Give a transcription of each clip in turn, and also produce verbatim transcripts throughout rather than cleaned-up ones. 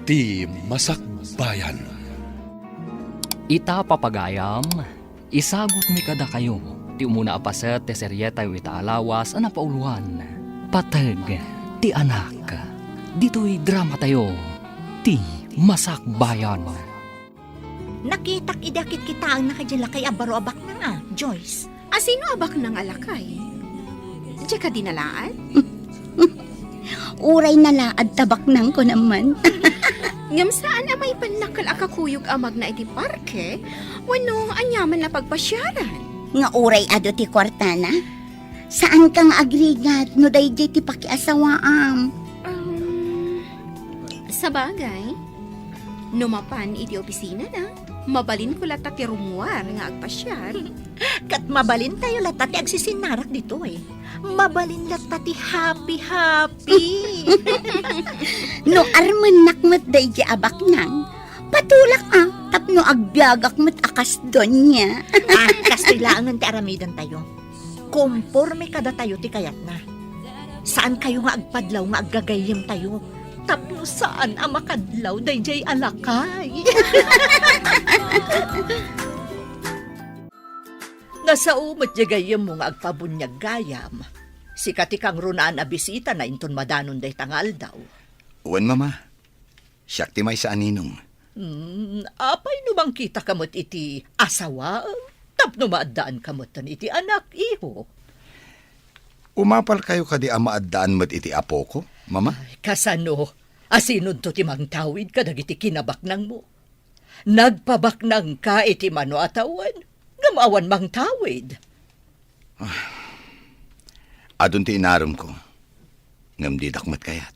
Ti Masakbayan. Ita, papagayam, isagutmi kadakayo ti umuna a paset ti serietayo ita a lawas a napauluan, Pateg ti Anak. Ditoy dramatayo, Ti Masakbayan. Nakitak idi akitkitaenna kadi lakay a baro a baknang a, Joyce. A sino a baknang a lakay? Diak a dinalaad? Uray nalaad ta baknangko naman. Ngem saan a maipannakkel a kakuyog a magna iti parke wenno aniaman a pagpasiaran? Nga uray adu ti kuartana? Saanka nga agrigat no daydiay ti pakiasawaam? Um, sabagay, no mapan iti opisinana, mabalinko latta ti rummuar nga agpasiar. Ket mabalintayo latta ti agsisinnarak ditoy. Mabalin latta ti happy-happy. No armennak met daydiay a baknang, patulak a, tapno agbiagak met a kas doña. Ah, kastoy laengen ti aramidentayo. Komporme kadatayo ti kayatna. Saankayo nga agpadlaw nga aggagayyemtayo tapno saan a makadlaw daydiay a lakay. Nasao met diay gayyemmo nga agpabuniag gayam. Sika ti kangrunaan a bisitana inton madanon dayta nga aldaw. Wen, Mama. Siak ti maysa a ninong. Hmm, apay no mangkitaka met iti asawaem tapno maaddaanka metten iti anak, iho? Umapalkayo kadi a maaddaan met iti apoko, Mama? Ay, kasano? Asinonto ti mangtawid kadagiti kinabaknangmo? Nagpabaknangka iti mano a tawen, ngem awan mangtawid. Ah, adun ti inaremko, ngem didak met kayat.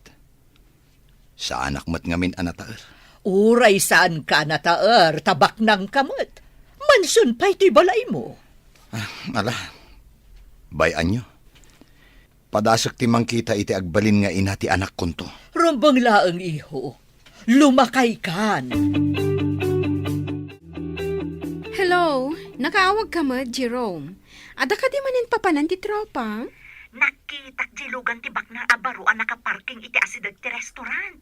Saanak met ngamin a nataer. Uray saanka a nataer, ta baknangka met. Mansion pay toy balaymo. Ah, ala, bay-anyo. Padasek ti mangkita iti agbalin nga ina ti anakkonto. Rumbeng laeng, iho. Lumakaykan. Hello, nakaawagka met, Jerome? Adda kadi manen papanan ti tropa? Nakitak diay lugan ti baknang a baro a nakaparking iti asideg ti restaurant.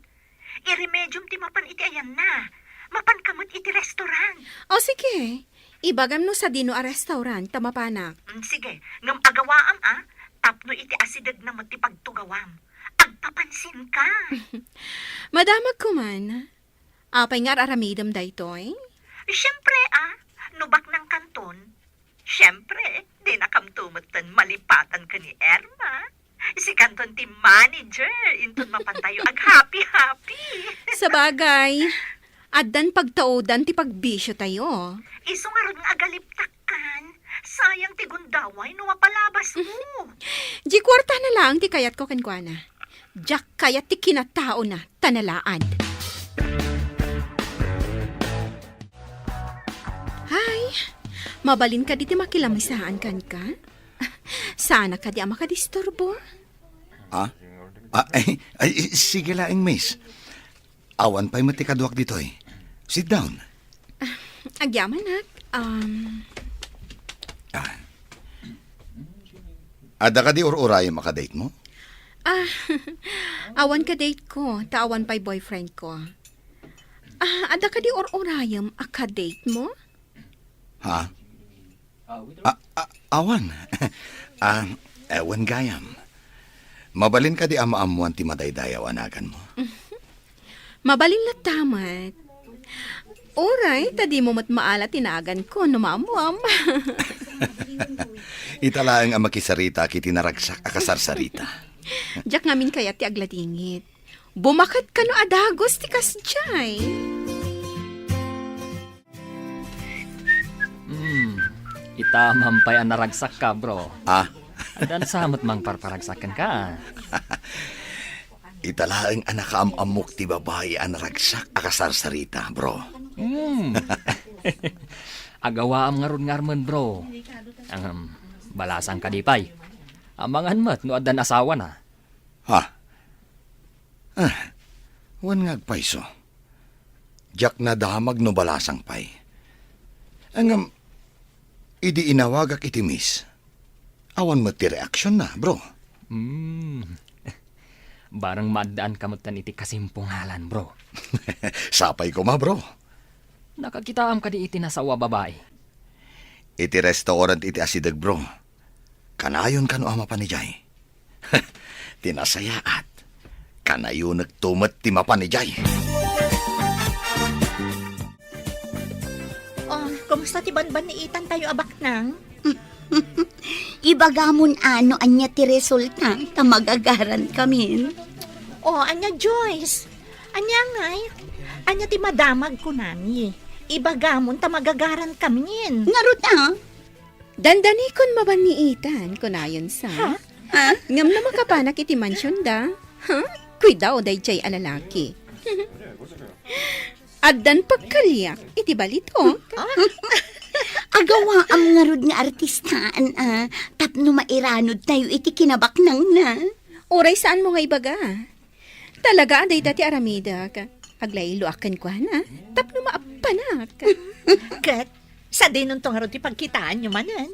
Iremediom ti mapan iti ayanna. Mapanka met iti restaurant. O, sige. Ibagam no sadino a restaurant ta mapanak. Mm, sige. Ngem agawaam, a, tapno iti asidegna met ti pagtugawam. Agpapansinka. Madamagko man. Apay nga ar-aramidem daytoy? Siempre, a, no baknangkanton, siempre, dinakamto metten malipatan ken ni Irma. Sikanton ti manager, inton mapantayo aghappy-happy. Sabagay, addan pagtaudan ti pagbisiotayo. Isu ngarud nga agaliptakkan, sayang ti gundaway no mapalabasmo. Di kuartana laeng ti kayatko kenkuana. Diak kayat ti kinataona, ta nalaad. Hay, mabalin kadi ti makilamisaan kenka? Saanak kadi a makadisturbo? Ah? Ah, ay, ay, sige laeng, miss. Awan pay met ti kaduak ditoy. Sit down. Ah, agyamanak. Um, Ah. Adda kadi ur-urayem a kadate mo? Ah, awan kadate ko, ta awan pay boyfriend ko. Ah, adda kadi ur-urayem a kadate mo? Ha? Ah, ah, awan. Ah, eh, wen gayam. Mabalin kadi a maammuan ti madaydayaw a naganmo? Mabalin latta met. Uray, ta dimo met maala ti naganko no maammuam. Ita laeng a makisaritaak iti naragsak a kasarsarita. Diak ngamin kayat ti agladingit. Bumaket kano a dagus ti kasdiay. Hmm, ita man pay a naragsakka, bro. Ah? Addan sa met mangparparagsak kenka. Ita laeng a nakaam-ammok ti babai a naragsak a kasarsarita, bro. Hmm. Agawaam ngarud nga armen, bro. Ahem, balasang kadi pay. Amangan met no addan asawana. Ha? Ah, wen nga agpayso. Diak nadamag no balasang pay. Ngem, idi inawagak iti miss, awan met ti reaksionna, bro. Hmm. Barang maaddaanka metten iti kasimpungalan, bro. Sapay koma, bro. Nakakitaam kadi iti nasawa babai? Iti restaurant iti asideg, bro. Kanayon kano a mapan idiay? Ti nasayaat, kanayonekto met ti mapan idiay. Oh, kumusta ti banbanniitan tayo a baknang? Ibagamon a no ania ti resulta ta magagaran kamin. Oh, ania, Joyce? Ania ngay? Ania ti madamag kunami? Ibagamon ta magagaran kamin. Ngarud a? Dandanikon mabanniitan, kunayon sa. Ha? Ha? Ngem no makapanak iti mansionda, ha? Kuidao daydiay a lalaki. Addan pagkaliak iti balitok. Agawaam ngarud nga artistaan a tapno mairanod tayo iti kinabaknangna. Uray saanmo nga ibaga. Talaga a dayta ti aramidek. Aglayloak kenkuana tapno maappanak. Ket sadinonto ngarud ti pagkitaanyo manen?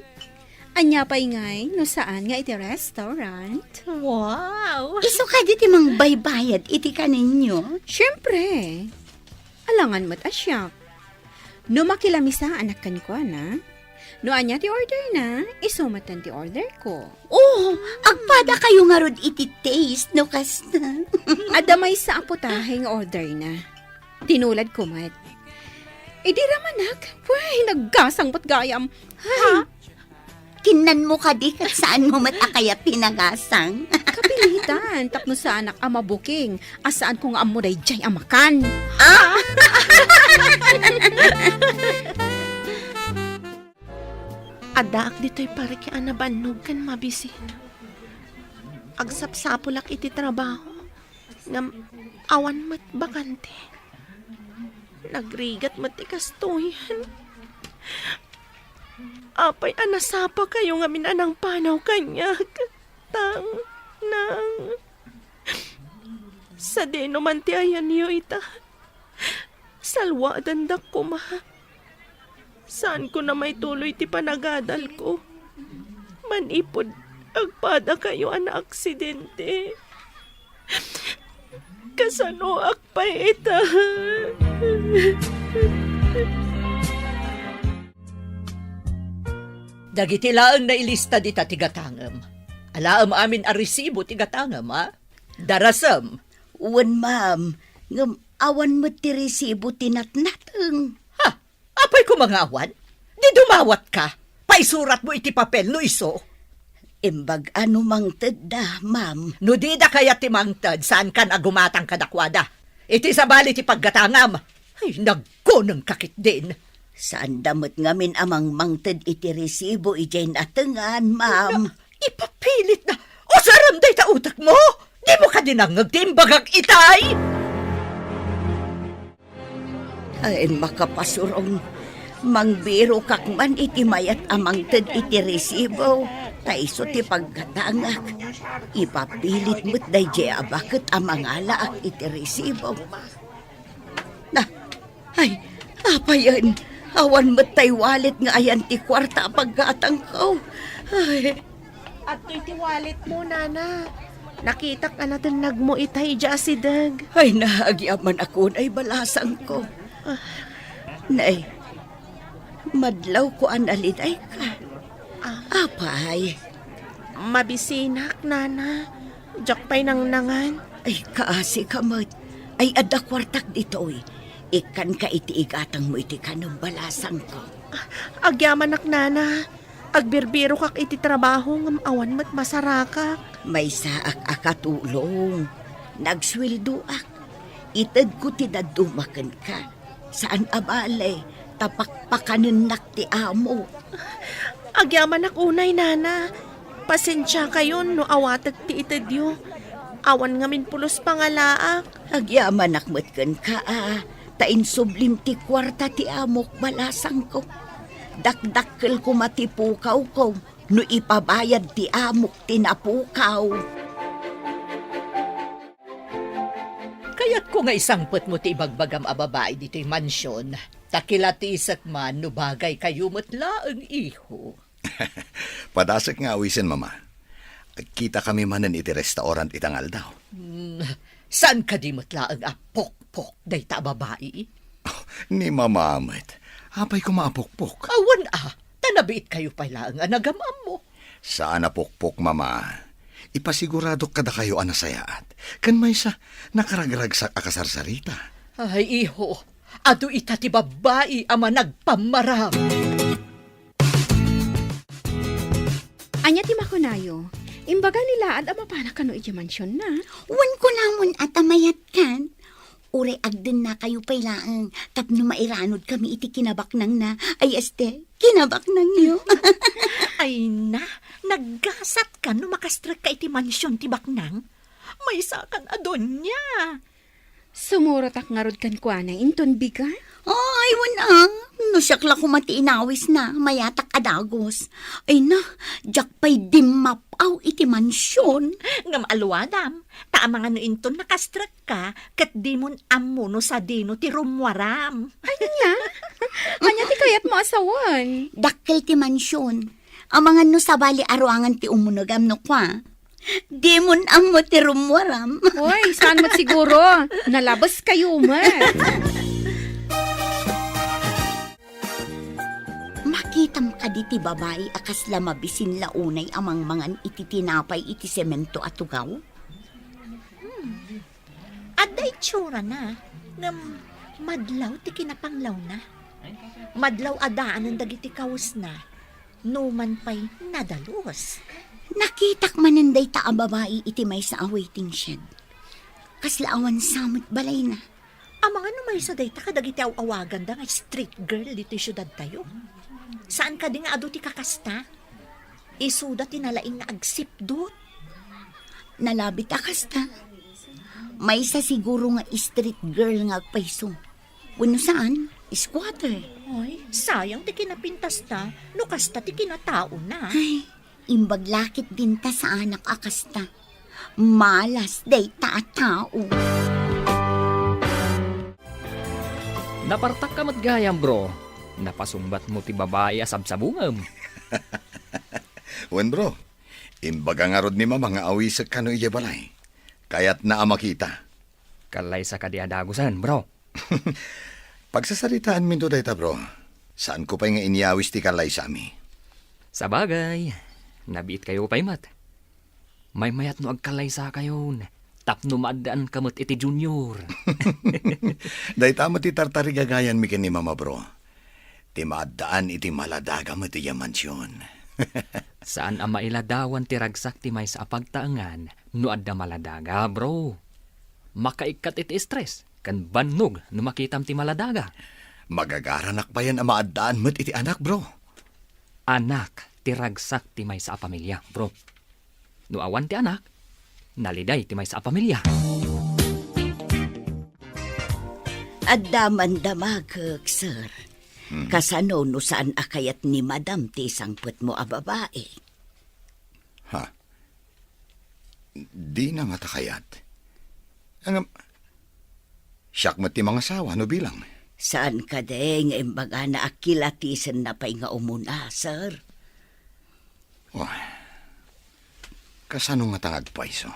Ania pay ngay no saan nga iti restaurant? Wow! Isu kadi ti mangbaybayad iti kaninyo? Siempre. Alangan met a siak. No makilaamisaanak kenkuana, no ania ti orderna, isu metten ti orderko. Oh, agpadakayo ngarud iti taste no kasta. Adda maysa a putahe nga orderna. Tinuladko met. Idi ramanak, way, naggasang met gayam. Ay. Ha? Kinnanmo kadi ket saanmo met a kayat ti nagasang? Kapilitan, tapno saanak a mabuking, a saanko nga ammo daydiay a makan. Ah? Addaak ditoy parke a nabannog ken mabisin. Agsapsapulak iti trabaho, ngem awan met bakante. Nagrigat met ti kastoyen. Apay a nasapakayo ngamin a nangpanaw kaniak? Tang, nang. Sadino man ti ayanyo ita? Salwadandak koma. Saanko na maituloy ti panagadalko. Manipud agpadakayo a naaksidente. Kasanoak pay ita? Dagiti laeng nailista dita ti gatangem. Alaem amin a resibo ti gatangem, a? Darasem. Wen, ma'am. Ngem awan met ti resibo ti natnateng. Ha? Apay koma nga awan? Di dumawatka. Paisuratmo iti papel no isu. Imbag a no mangtedda, ma'am. No dida kayat ti mangted, saankan a gumatang kadakuada. Iti sabali ti paggatangam. Ay, nagkunengka ketdin. Saanda met ngamin a mangmangted iti resibo idiay natengan, ma'am. Na, ipapilit na. Usarem dayta utekmo? Dimo kadi nangngeg ti imbagak itay? Ay, makapasurong. Mangbirokak man iti mayat a mangted iti resibo, ta isu ti paggatangak. Ipapilit met daydiay a baket a mangalaak iti resibo. Na, ay, apayen, awan met tay wallet nga ayan ti kuarta a paggatangko. Ay. Adtoy ti walletmo, nana. Nakitak a natennagmo ita idiay asideg. Ay, naagyaman ako, nay balasangko. Ah. Nay, madlawko a nalidayka. Ah. Apay? Mabisinak, nana. Diak pay nangnangan. Ay, kaasi ka met. Ay, adda kuartak ditoy. Ikkanka iti igatangmo iti kanem, balasangko. Ah, agyamanak, nana. Agbirbirokak iti trabaho ngem awan met masarakak. Maysaak a katulong. Nagsueldoak. Itedko ti dadduma kenka. Saan a bale, ta pakpakanennak ti amo. Agyamanak unay, nana. Pasensiakayon no awatek ti itedyo. Awan ngamin pulos pangalaak. Agyamanak met kenka a, ta insublim ti kuarta ti amok, balasangko. Dakdakkel koma ti pukawko no ipabayad ti amok ti napukaw. Kayatko nga isangpetmo ti ibagbagam a babai ditoy mansion, ta kilatisek man no bagaykayo met laeng, iho. Padasek nga awisen, Mama. Agkitakami manen iti restaurant ita nga aldaw. Hmm, saan kadi met laeng a pokpok dayta a babai? Ni Mama met. Apay koma a pokpok? Awan a, ta nabiitkayo pay laeng a nagam-ammo. Saan a pokpok, Mama. Ipasiguradok kadakayo a nasayaat. Ken maysa, nakaragragsak a kasarsarita. Ay, iho, adu ita ti babai a managpammaram. Ania ti makunayo? Imbaga ni Laad a mapana kano idiay mansionna? Wen kunamon a ta mayatkan. Uray agdennakayo pay laeng tapno mairanudkami iti kinabaknangna. Ay, este, kinabaknangyo. Ay na, naggasatkan no makastrekka iti mansion ti baknang. Maysakan a donia. Sumurotak ngarud kenkuana inton bigat. Ay, wen a. No siak la koma ti inawisna, mayatak a dagus. Ay na, diak pay dimmap-aw iti mansion. Ngem aluadam, ta amangan no inton nakastrekka, ket dimon ammo no sadino ti rummuaram. Ania? Ania ti kayatmo a sawen? Dakkel ti mansion. Amangan no sabali a ruangan ti umunegam no kua. Dimon ammo ti rummuaram. Oy, saan met siguro? Nalabeskayo met. Makitam kadi ti babai a kasla mabisin la unay a mangmangan iti tinapay iti semento a tugaw? Hmm. Adda itsurana, ngem madlaw ti kinapanglawna. Madlaw a daanen dagiti kawesna, numan pay nadalus. Nakitak manen dayta a babai iti maysa a waiting shed. Kasla awan sa met balayna. Amangan no maysa dayta kadagiti aw-awaganda nga street girl ditoy siudadtayo. Saan kadi nga adu ti kakasta? Isuda ti nalaing nga agsipdut. Nalabit a kasta. Maysa siguro nga street girl nga agpayso. Wenno saan, squatter. Ay, sayang ti kinapintasta, no kasta ti kinataona. Ay, imbag la ketdin ta saanak a kasta. Malas dayta a tao. Napartakka met gayam, bro. Napasungbatmo ti babai a sabsabungem. Wen, bro. Imbaga ngarud ni Mama nga awisek kano idiay balay. Kayatna a makita. Kallaysa kadi a dagusen, bro? Pagsasaritaanminto dayta, bro. Saanko pay nga inyawis ti kallaysami. Sabagay, nabiitkayo pay met. Maymayat no agkallaysakayon tapno maaddaanka met iti Junior. Dayta met ti tartarigagayanmi ken ni Mama, bro. Ti maaddaan iti maladaga met idiay mansion. Saan a mailadawan ti ragsak ti maysa a pagtaengan no adda maladaga, bro. Makaikkat iti stress ken bannog no makitam ti maladaga. Magagaranak payen a maaddaan met iti anak, bro. Anak ti ragsak ti maysa a pamilia, bro. No awan ti anak, naliday ti maysa a pamilia. Adda man damagek, sir. Hmm. Kasano no saan a kayat ni Madam ti isangpetmo a babai? Ha? Dina ngata kayat. Ngem, siak met ti mangasawa no bilang. Saan kadi nga imbagana a kilatisenna pay nga umuna, sir? Oh, kasano ngata nga agpayso?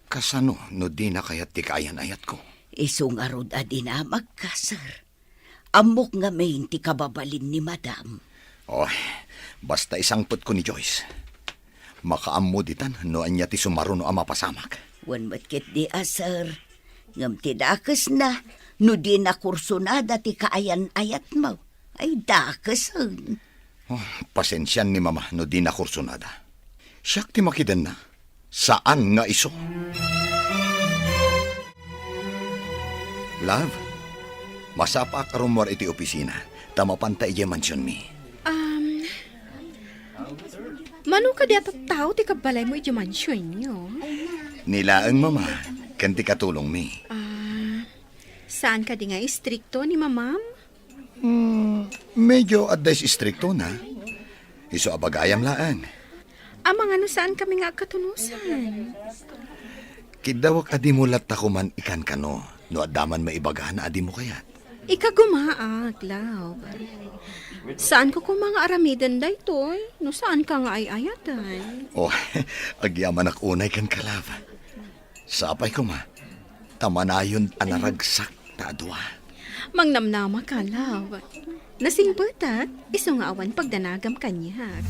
Kasano no dina kayat ti kaayan-ayatko? Isu ngarud a dinamagka, sir. Ammok ngamin ti kababalin ni Madam. Oh, basta isangpetko ni Joyce. Makaammo ditan no ania ti sumaruno a mapasamak. Wen met ketdi a, sir. Ngem ti dakesna, no dina kursunada ti kaayan-ayatmo, ay dakesen. Oh, pasensian ni Mama no dina kursunada. Siak ti makidenna. Saan nga isu. Love, masapaak a rummuar iti opisina, ta mapanta idiay mansionmi. Um, mano kadi a tattao ti kabbalaymo idiay mansionyo? Ni laeng, Mama, ken ti katulongmi. Ah, saan kadi nga istrikto ni Mamam? Hmm, medyo adda istriktona. Isu a bagayam laeng. Amangan no saankami nga agkatunosan. Kiddawek a dimo latta koman ikankano no adda man maibagana a dimo kayat. Ikagumaak, love. Saanko koma nga aramiden daytoy, no saanka nga ay-ayaten. Oh, agyamanak unay kenka, love. Sapay koma, ta manayon a naragsak ta a dua. Mangnamnamaka, love. Nasingpetak, isu nga awan pagdanagam kaniak.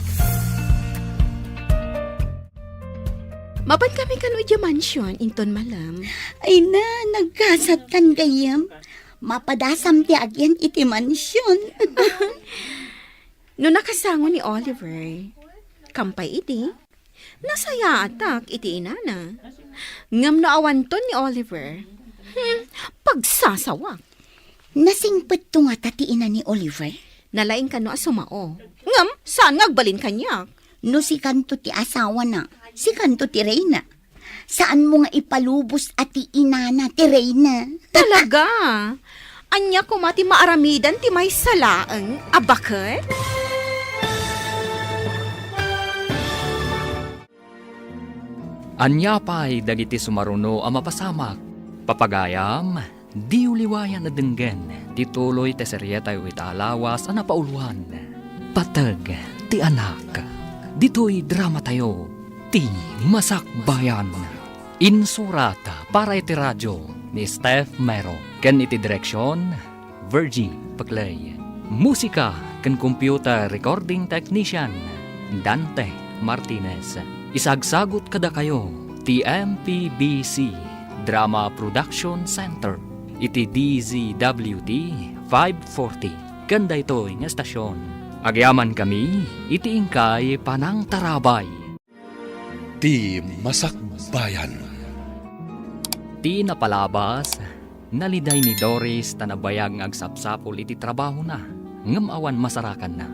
Mapan kami kano idiay mansion, inton malem. Ay na, nagkasatkan gayyem. Mapadasam ti agyan iti mansion. No nakasango ni Oliver, kam pay idi, nasayaatak iti inana. Ngem no awanton ni Oliver, hmm, pagsasawak. Nasingpetto ngata ti ina ni Oliver? Nalaing kano a sumao. Ngem, saan nga agbalin kaniak? No sikanto ti asawana, sikanto ti reyna. Saanmo nga ipalubos a ti inana ti reyna. Talaga? Ania koma ti maaramidan ti maysa laeng a baket? Ania pay dagiti sumaruno a mapasamak? Papagayam, diyo liwayan a denggen ti tuloy ti serietayo ita a lawas a napauluan, Pateg ti Anak. Ditoy dramatayo, Ti Masakbayan. Insurat para iti radio ni Steph Mero ken iti direksion, Virgie Peclay. Musika ken computer recording technician, Dante Martinez. Isagsagut kadakayo ti M P B C Drama Production Center iti D Z W T five forty ken daytoy nga estasion. Agyamankami iti inkay panangtarabay. Ti Masakbayan. Ti napalabas, naliday ni Doris ta nabayag nga agsapsapul iti trabahona, ngem awan masarakanna.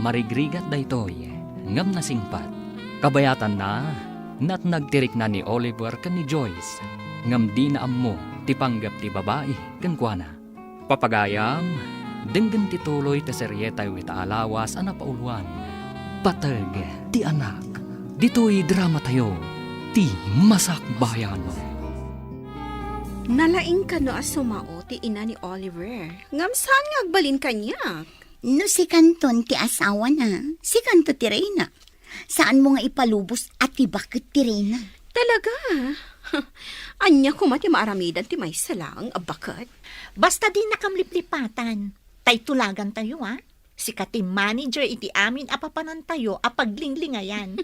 Marigrigat daytoy, ngem nasingpet. Kabayatanna, natnag ti rikna ni Oliver ken ni Joyce, ngem dina ammo ti panggep ti babai kenkuana. Papagayam, denggen ti tuloy ti serietayo ita a lawas a napauluan, Pateg ti Anak. Ditoy dramatayo, Ti Masakbayan. Nalaing kano a sumao ti ina ni Oliver, ngem saan nga agbalin kaniak? No sikanton ti asawana, sikanto ti reyna. Saanmo nga ipalubos a ti baket ti reyna. Talaga? Ania koma ti maaramidan ti maysa laeng a baket? Basta dinakam liplipatan. Tay tulagantayo, a? Sika ti manager iti amin a papanantayo a paglinglingayan.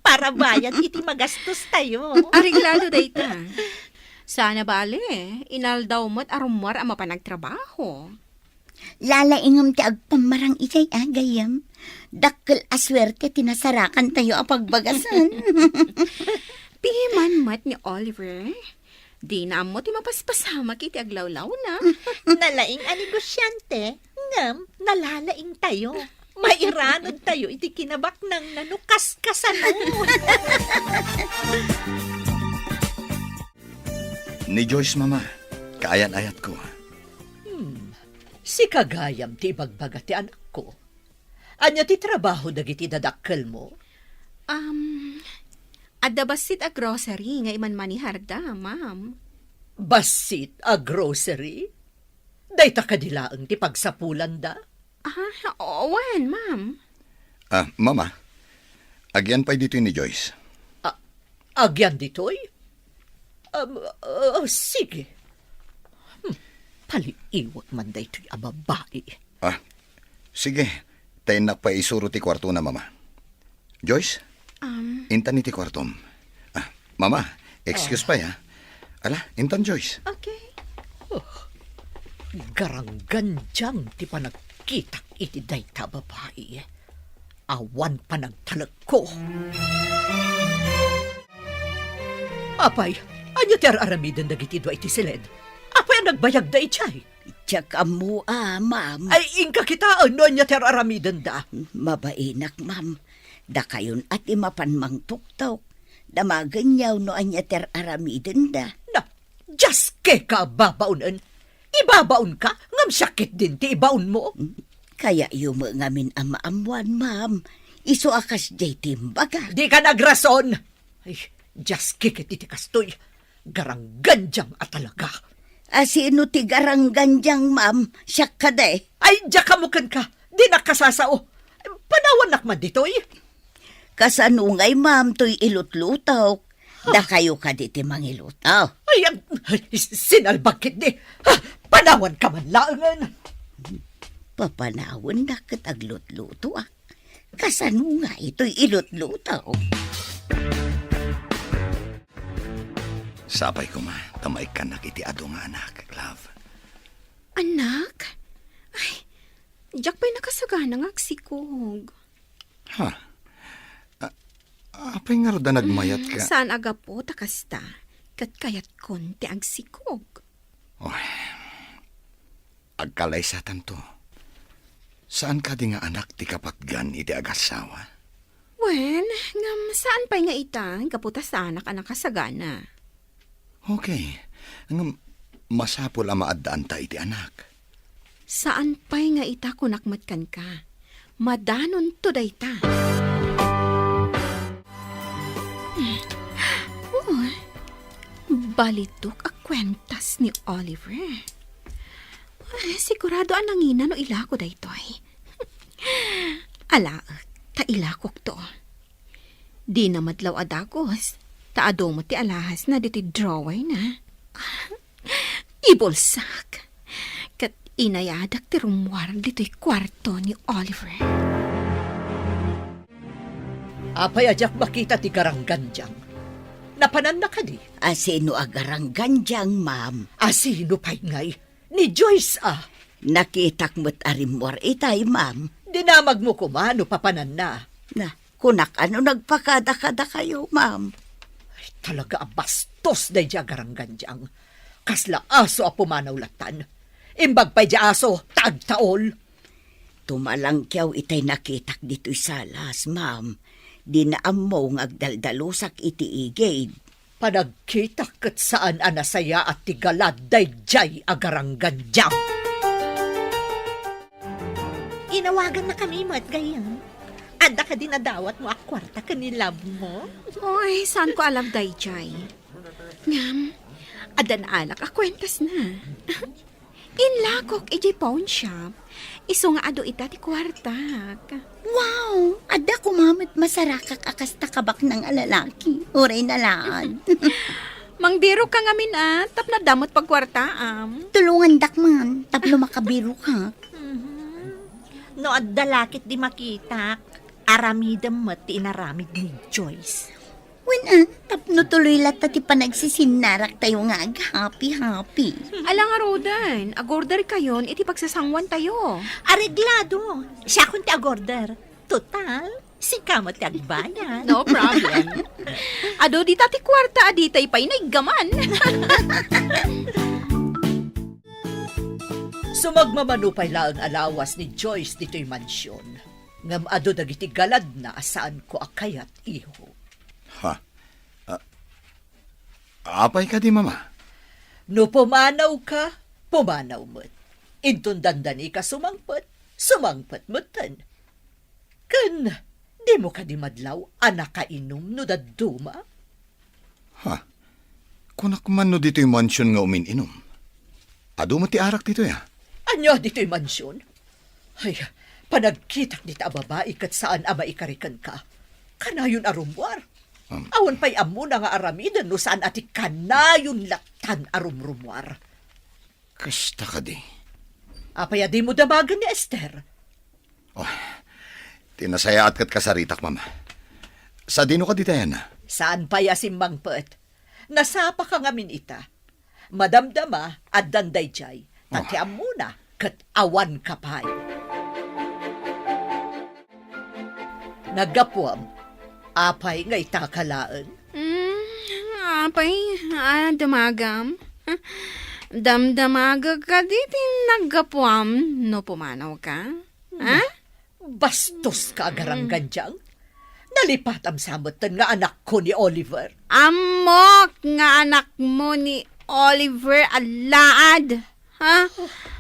Para bayad iti magastostayo. Areglado dayta. Sana bale, inaldaw met a rummuar a mapan agtrabaho. Lalaingem ti agpammarang idiay a gayyem. Dakkel a suerte ti nasarakantayo a pagbagasen. Piman met ni Oliver, dina ammo ti mapaspasamak iti aglawlawna. Nalaing a negosyante, ngem nalalaingtayo. Mairanudtayo iti kinabaknangna no kaskasano. Ni Joyce, Mama, kaayan-ayatko. Hmm. Sika gayam ti ibagbaga ti anakko. Ania ti trabaho dagiti dadakkelmo? Um, adda bassit a grocery nga imanmaniharda, ma'am. Bassit a grocery? Dayta kadi laeng ti pagsapulanda? Ah, wen, ma'am. Ah, Mama, agyan pay ditoy ni Joyce. Ah, agyan ditoy? Um, ah, sige. Hmm, paliiwek man daytoy a babai. Ah, sige. Ta innak pay isuro ti kuartona, Mama. Joyce, Um, intan iti kuartom. Ah, Mama, excuse Ah. pay, ha? Ala, intan, Joyce. Okay. Oh, garanggandiang ti panagkitak iti dayta a babai. Awan panagtalekko. Apay, ania ti ar-aramiden dagiti dua iti siled? Apay a nagbayagda idiay? Diak ammo a, ma'am. Ay, inka kitaen no ania ti ar-aramidenda. Mabainak, ma'am. Dakayon a ti mapan mangtuktok. Damagenyo no ania ti ar-aramidenda. Na, diaskeka a babaonen. Ibabaonka, ngem siak ketdin ti ibaonmo. Kayatyo met ngamin a maammuan, ma'am. Isu a kasdiay ti imbaga. Dika nagrason! Ay, diaske ket iti kastoy. Garanggandiam a talaga. A, sino ti garanggandiang, ma'am? Siak kadi? Ay, diak ammo kenka. Dinak kasasao. Panawannak man ditoy. Kasano ngay, ma'am, toy ilutlutok? Dakayo kadi ti mangiluto? Ay, am, ay, sinalbag ketdi. Ha, panawanka man laengen. Papanawannak ket aglutlutoak. Kasano ngay toy ilutluto? Sapay koma ta maikkannak iti adu nga anak, love. Anak? Ay, diak pay nakasagana nga agsikog. Ha? A-, apay ngarud a nagmayat ka? Hmm, saan a gapu ta kasta, ket kayatkon ti agsikog. Oh, agkalaysatanto. Saan kadi nga anak ti kapatgan iti agassawa? Wen, ngem saan pay nga ita, gapu ta saanak a nakasagana. Okay. Ngem masapul a maaddaanta iti anak. Saan pay nga ita kunak met kenka. Madanonto dayta. Oh, balitok a kuentas ni Oliver. Ah, sigurado a nangina no ilako daytoy. Alaek, ta ilakokto. Dina madlaw a dagus, ta adu met ti alahasna ditoy drawerna. Ibulsak. Ket inayadak ti rummuar ditoy kuarto ni Oliver. Apay a diak makita ti garanggandiang? Napananna kadi? A, sino a garanggandiang, ma'am? A, sino pay ngay? Ni Joyce, a. Nakitak met a rimmuar itay, ma'am. Dinamagmo koma no papananna. Na, kunak a no nagpakada-kadakayo, ma'am. Ay, talaga a bastos daydiay a garanggandiang. Kasla aso a pumanaw lattan. Imbag pay diay aso, ta agtaol. Tumalangkiaw itay nakitak ditoy salas, ma'am. Dina ammo nga agdaldalusak iti igid. Panagkitak ket saan a nasayaat ti galad daydiay a garanggandiang. Inawagannakami met, gayyem. Adda kadi nadawatmo a kuarta ken ni love mo? Oy, saanko a love daydiay. Ngem, adda naalak a kuentasna. Inlakok idiay pawn shop, isu nga adu ita ti kuartak. Wow! Adda koma met masarakak a kasta kabaknang a lalaki, uray nalaad. Mangbiruka ngamin a, tapno adda met pagkuartaam. Tulongandak man, tapno makabiruka. Mhm. No adda la ketdi makitak, aramidem met ti inaramid ni Joyce. Wen, a, tapno tuloy latta ti panagsisinnaraktayo nga aghappy-happy. Ala ngaruden, agorderkayon iti pagsasanguantayo. Areglado. Siakon ti agorder. Total, sika met ti agbayad. No problem. Adu dita ti kuarta a ditay pay naiggaman. Sumagmamano pay laeng a lawas ni Joyce ditoy mansion. Ngem adu dagiti galadna a saanko a kayat, iho. Ha? A-, apay kadi, Mama? No pumanawka, pumanaw met. Inton dandanika sumangpet, sumangpet metten. Ken dimo kadi madlaw a nakainum no dadduma? Ha? Kunak man no ditoy mansion nga umin-inum. Adu met ti arak ditoy, a? Ania ditoy mansion? Ay, panagkitak dita a babai ket saan a maikari kenka. Kanayon a rummuar. Um. Awan pay ammona nga aramiden no saan a ti kanayon lattan a rumrummuar. Kasta kadi. Apay a dimo damagen ni Esther? Oh, ti nasayaat ket kasaritak, Mama. Sadino kadi tayanna? Saan pay a simmangpet? Nasapaka ngamin ita. Madamdama, addan daydiay. Ta ti ammona, ket awanka pay. Naggapuam, apay nga itaka laeng? Mm, apay, a, damagam? Damdamagek kadi ti naggapuam no pumanawka? Ha? Bastoska a garanggandiang. Nalipatam sa metten nga anakko ni Oliver. Ammok nga anakmo ni Oliver a laad. Ha?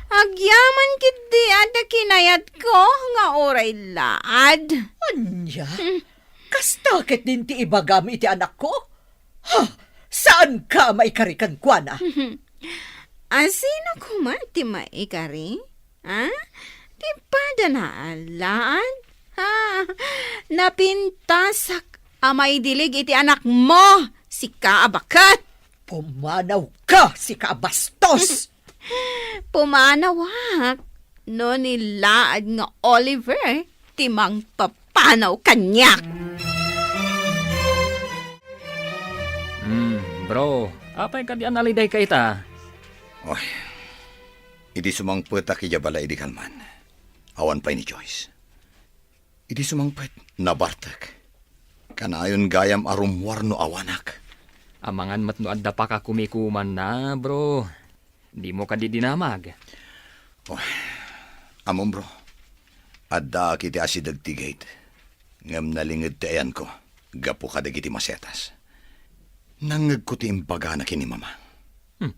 Agyaman ketdi a ti kinayatko nga uray laad. Ania? Hmm. Kasta ketdin ti ibagam iti anakko? Ha? Saanka a maikari kenkuana? Asino koma ti maikari? Ha? Ti padana a laad? Ha? Napintasak a maidilig iti anakmo, sika a baket! Pumanawka, sika a bastos! Pumanawak no ni laad nga Oliver ti mangpapanaw kaniak. Hmm, bro, apay kadi a nalidayka ita? Oy, idi sumangpetak idiay balay idi kalman, awan pay ni Joyce. Idi sumangpet, nabartek. Kanayon gayam a rummuar no awanak. Amangan met no adda pakakumikumanna, bro. Dimo kadi dinamag? Oh, ammom, bro. Addaak iti asideg ti gate. Ngem nalinged ti ayanko gapu kadagiti masetas. Nangngegko ti imbagana ken ni Mama. Hmm.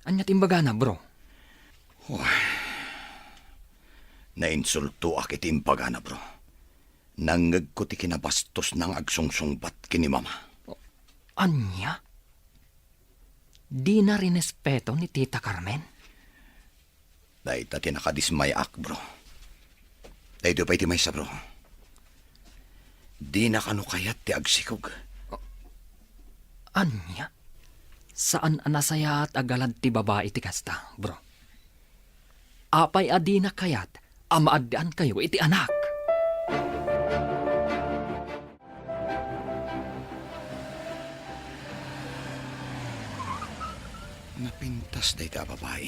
Ania ti imbagana, bro? Oh. Nainsultoak iti imbagana, bro. Nangngegko ti kinabastosna nga agsungsungbat ken ni Mama. Ania? Dina rinespeto ni Tita Carmen? Dayta ti nakadismayaak, bro. Daytoy pay ti maysa, bro. Dina kano kayat ti agsikog. Ania? Saan a nasayaat a galad ti babai ti kasta, bro. Apay a dina kayat a maaddaankayo iti anak? Napintas dayta a babai.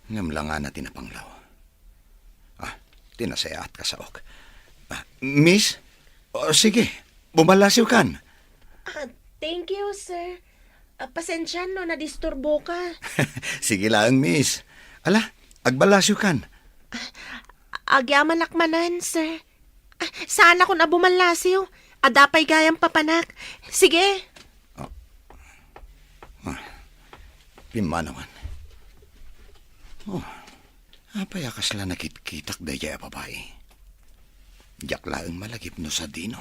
Ngem langana ti napanglaw. Ah, ti nasayaat kasaok. Ah, miss? O, sige, bumallasiwkan. Ah, thank you, sir. Ah, pasensian no nadisturboka. Sige laeng, miss. Ala, agballasiwkan. Agyamanak manen, sir. Ah, saanakon a bumallasiw. Adda pay gayam papanak. Sige. Ah. Ah. Pimmanawan. Oh, apay a kasla nakitkitak daydiay a babai? Diak laeng malagip no sadino.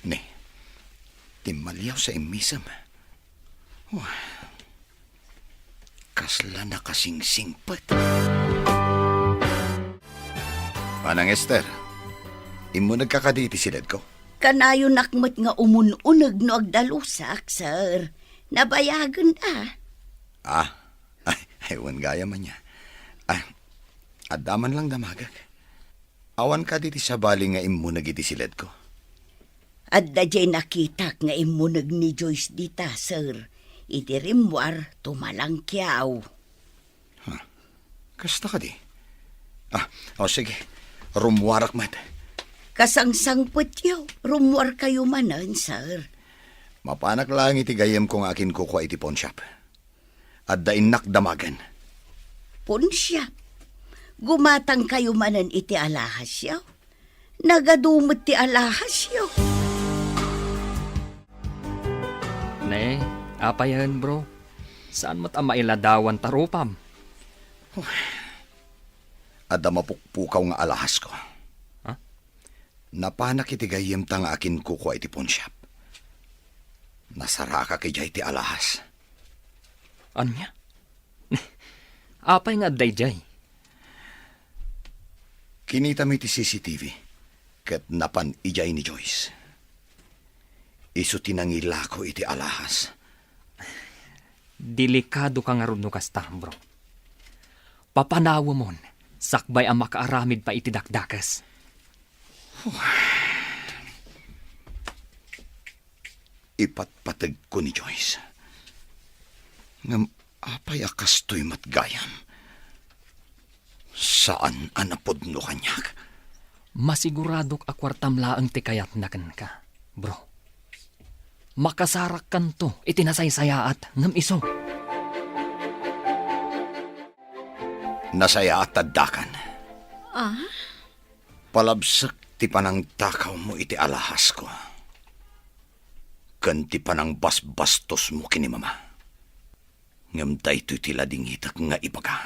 Ne, timmaliaw sa immisem. Oh. Kasla nakasingsingpet. Manang Esther, immunegka kadi iti siledko? Kanayonak met nga umun-uneg no agdalusak, sir. Nabayagen a. Ah, ay, ay, wen gayam ania. Ah, adda man lang damagek. Awan kadi ti sabali nga immuneg iti siledko? Adda diay nakitak nga immuneg ni Joyce dita, sir, iti rimmuar tumalangkiaw. Huh. Kasta kadi? Ah, o sige. Rummuarak met. Kasangsangpetyo, rummuarkayo manen, sir. Mapanak laeng iti gayyemko nga akinkukua iti pawnshop. Adda innak damagen. Pawnshop? Gumatangkayo manen iti alahasyo? Nagadu met ti alahasyo. Ne, apayen, bro? Saan met a mailadawan ta rupam? Adda mapukpukaw nga alahasko. Ha? Napanak iti gayyemta nga akinkukua iti pawnshop. Nasarakak idiay ti alahas. Ania? Apay nga adda idiay? Kinitami ti C C T V ket napan idiay ni Joyce. Isu ti nangilako iti alahas. Delikadoka ngarud no kasta, bro. Papanawemon, sakbay a makaaramid pay iti dakdakes. Ipatpategko ni Joyce. Ngem apay a kastoy met gayam? Saan a napudno kaniak. Masiguradok a kuartam laeng ti kayatna kenka, bro. Makasarakkanto iti nasaysayaat ngem isu. Nasayaat ta addakan. Ah? Palabsek ti panangtakawmo iti alahasko ken ti panangbasbastosmo ken ni Mama. Ngem daytoy ti ladingitek nga ibaga.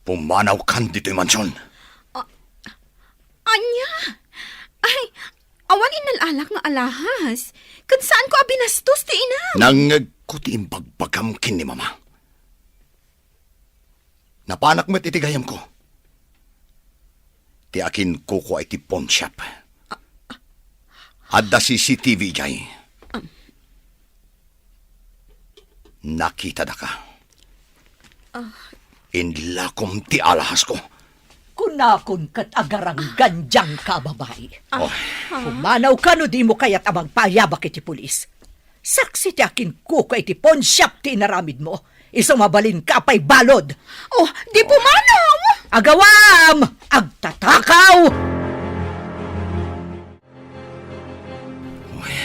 Pumanawkan ditoy mansion. A-, ania? Ay, awan innal-alak nga alahas. Ket saanko a binastos ti inam. Nangngegko Ania ti imbagbagam ken ni Mama? Napanak met iti gayamko. Ti akinkukua iti pawnshop. Adda C C T V idiay. Nakitadaka. Ah. Inlakom ti alhasko. Kunakon ket agaranggan diay ka a babai. Ah. Oh. Pumanawka no dimo kayat a mangpaayabak iti pulis. Saksi ti akinkukua iti pawnshop ti inaramidmo. Isu mabalinka pay balud. Oh, di pumanaw! Agawam! Agtatakaw! Uy,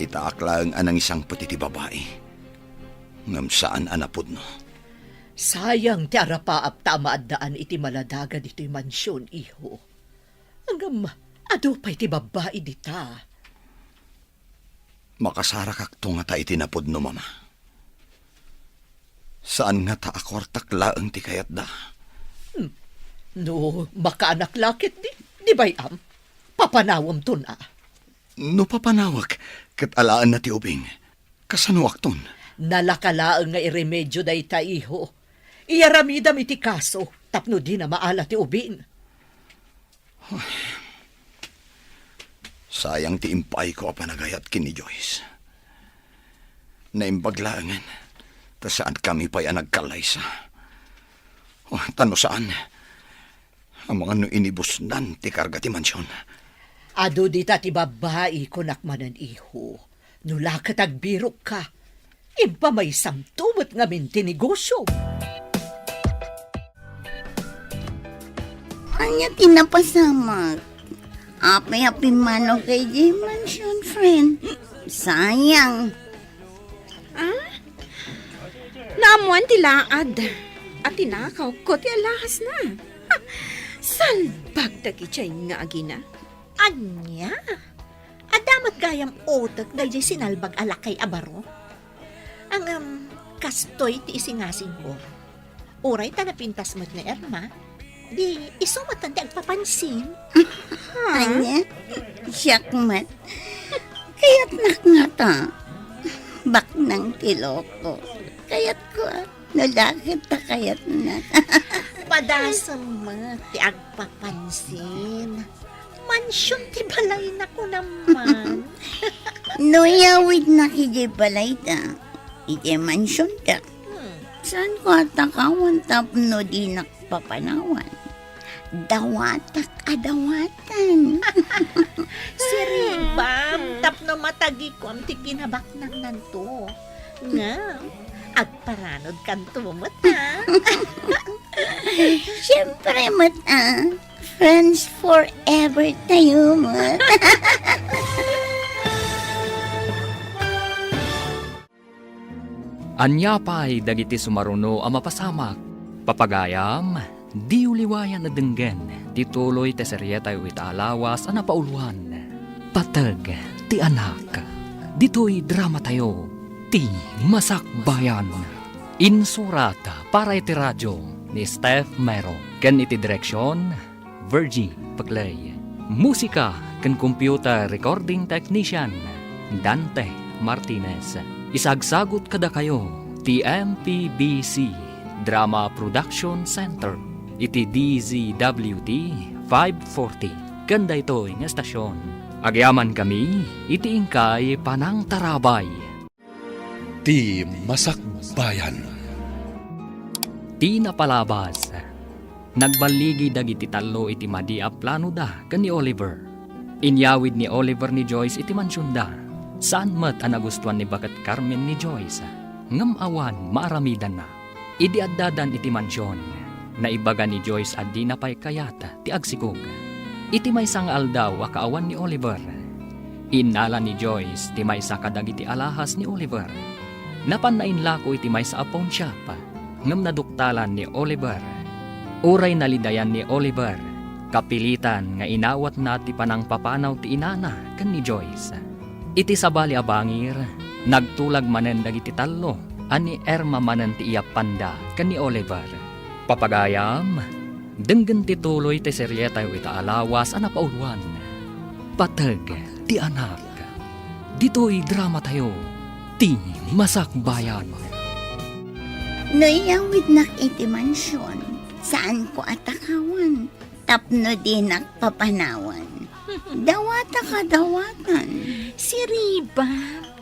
itaak laeng a nangisangpet iti babai, ngem saan a napudno. Sayang ti arapaap ta amaaddaan iti maladaga ditoy mansion, iho. Ngem adu pay ti babbai dita. Makasarakakto ngata iti napudno, Mama. Saan ngata a kuartak laeng ti kayatda. Hmm. No makaanak la ketdi, di bay-am, papanawemton a. No papanawek, ket alaenna ti ubing, kasanoakton? Nalaka laeng nga iremedio dayta, iho. Iyaramidam iti kaso tapno dina maala ti ubing. Sayang ti impaayko a panagayat ken ni Joyce. Naimbag laengen ta saankami pay a nagkallaysa. Oh, ta no saan, amangan no inibusnan ti karga ti mansion. Adu dita ti babbai, kunak manen, iho. No la ket agbirokka, impamaysamto met ngamin ti negosiom. Ania ti napasamak? Apay a pimmanaw ka idiay mansion, friend? Sayang. Ah? Naammoan ti laad a tinakawko ti alahasna. Salbag dagiti nga agina. Ania? Adda met gayam utek daydiay sinalbag a lakay a baro? Ngem, kastoy ti isingasingko. Uray ta napintas met ni Irma, di isu met ti agpapansin. Ania? Siak met. Kayatnak ngata. Baknang ti loko. Kayatko, a. No la ket ta kayatnak. Padasem met ti agpapansin. Mansion ti balayna, kunam man. No iyawidnak idiay balayda, idiay mansionda, hmm, saanko a takawan tapno dinak papanawan? Dawatak a dawatan. Siribam tapno matagikuam ti kinabaknangnanto. Ngem, agparanodkanto met, a. Siempre met, a. Friends forever tayo met. Ania pay dagiti sumaruno a mapasamak? Papagayam, diyo liwayan a denggen ti tuloy ti serietayo ita a lawas a napauluan, Pateg ti Anak. Ditoy dramatayo, Ti Masakbayan. Insurat para iti radio ni Steph Mero ken iti direksion, Virgie Paclay. Musika ken computer recording technician, Dante Martinez. Isagsagut kadakayo ti M P B C Drama Production Center iti D Z W T five forty ken daytoy nga estasion. Agyamankami iti inkay panangtarabay. Ti Masakbayan. Ti napalabas. Nagballigi dagiti tallo iti madi a planoda ken ni Oliver. Inyawid ni Oliver ni Joyce iti mansionda. Saan met a nagustuan ni Baket Carmen ni Joyce, ngem awan maaramidanna. Idi addadan iti mansion, naibaga ni Joyce a dina pay kayat ti agsikog. Iti maysa nga aldaw a kaawan ni Oliver, innala ni Joyce ti maysa kadagiti alahas ni Oliver. Napanna inlako iti maysa a pawnshop, ngem naduktalan ni Oliver. Uray nalidayan ni Oliver, kapilitan nga inawatna ti panangpapanaw ti inana ken ni Joyce. Iti sabali a bangir, nagtulag manen dagiti tallo a ni Irma manen ti iyappanda ken ni Oliver. Papagayam, denggen ti tuloy ti serietayo ita a lawas a napauluan, Pateg ti Anak. Ditoy dramatayo, ti Masakbayan. No iyawidnak iti mansion, saanko a takawan tapno dinak papanawan. Dawata kadawatan. Siriba,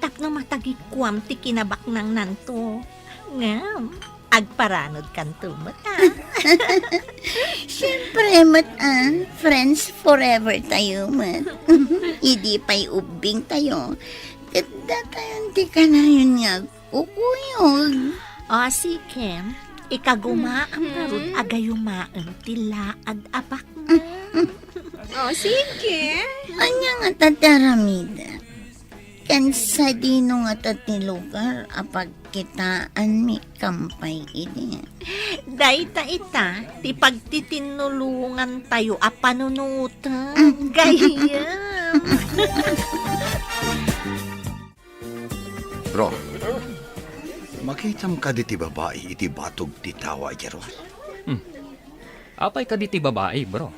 tapno matagikuam ti kinabaknangnanto. Ngem, agparanodkanto met, a. Siempre met, a, friends forever tayo met. Idi pay ubbing tayo, ket datayon ti kanayon nga agkukuyog. O, sige. Ikagumaam ngarud a gayumaem ti laad a baknang. O, sige. Ania ngata ti aramidek? Ken sadino ngata ti lugar a pagkitaanmi kampay idi? Dayta ita ti pagtitinnulongantayo a panunoten, gayyem. Bro, makitam kadi ti babai iti batog ti tawa idiay ruar? Hmm. Apay kadi ti babai, bro?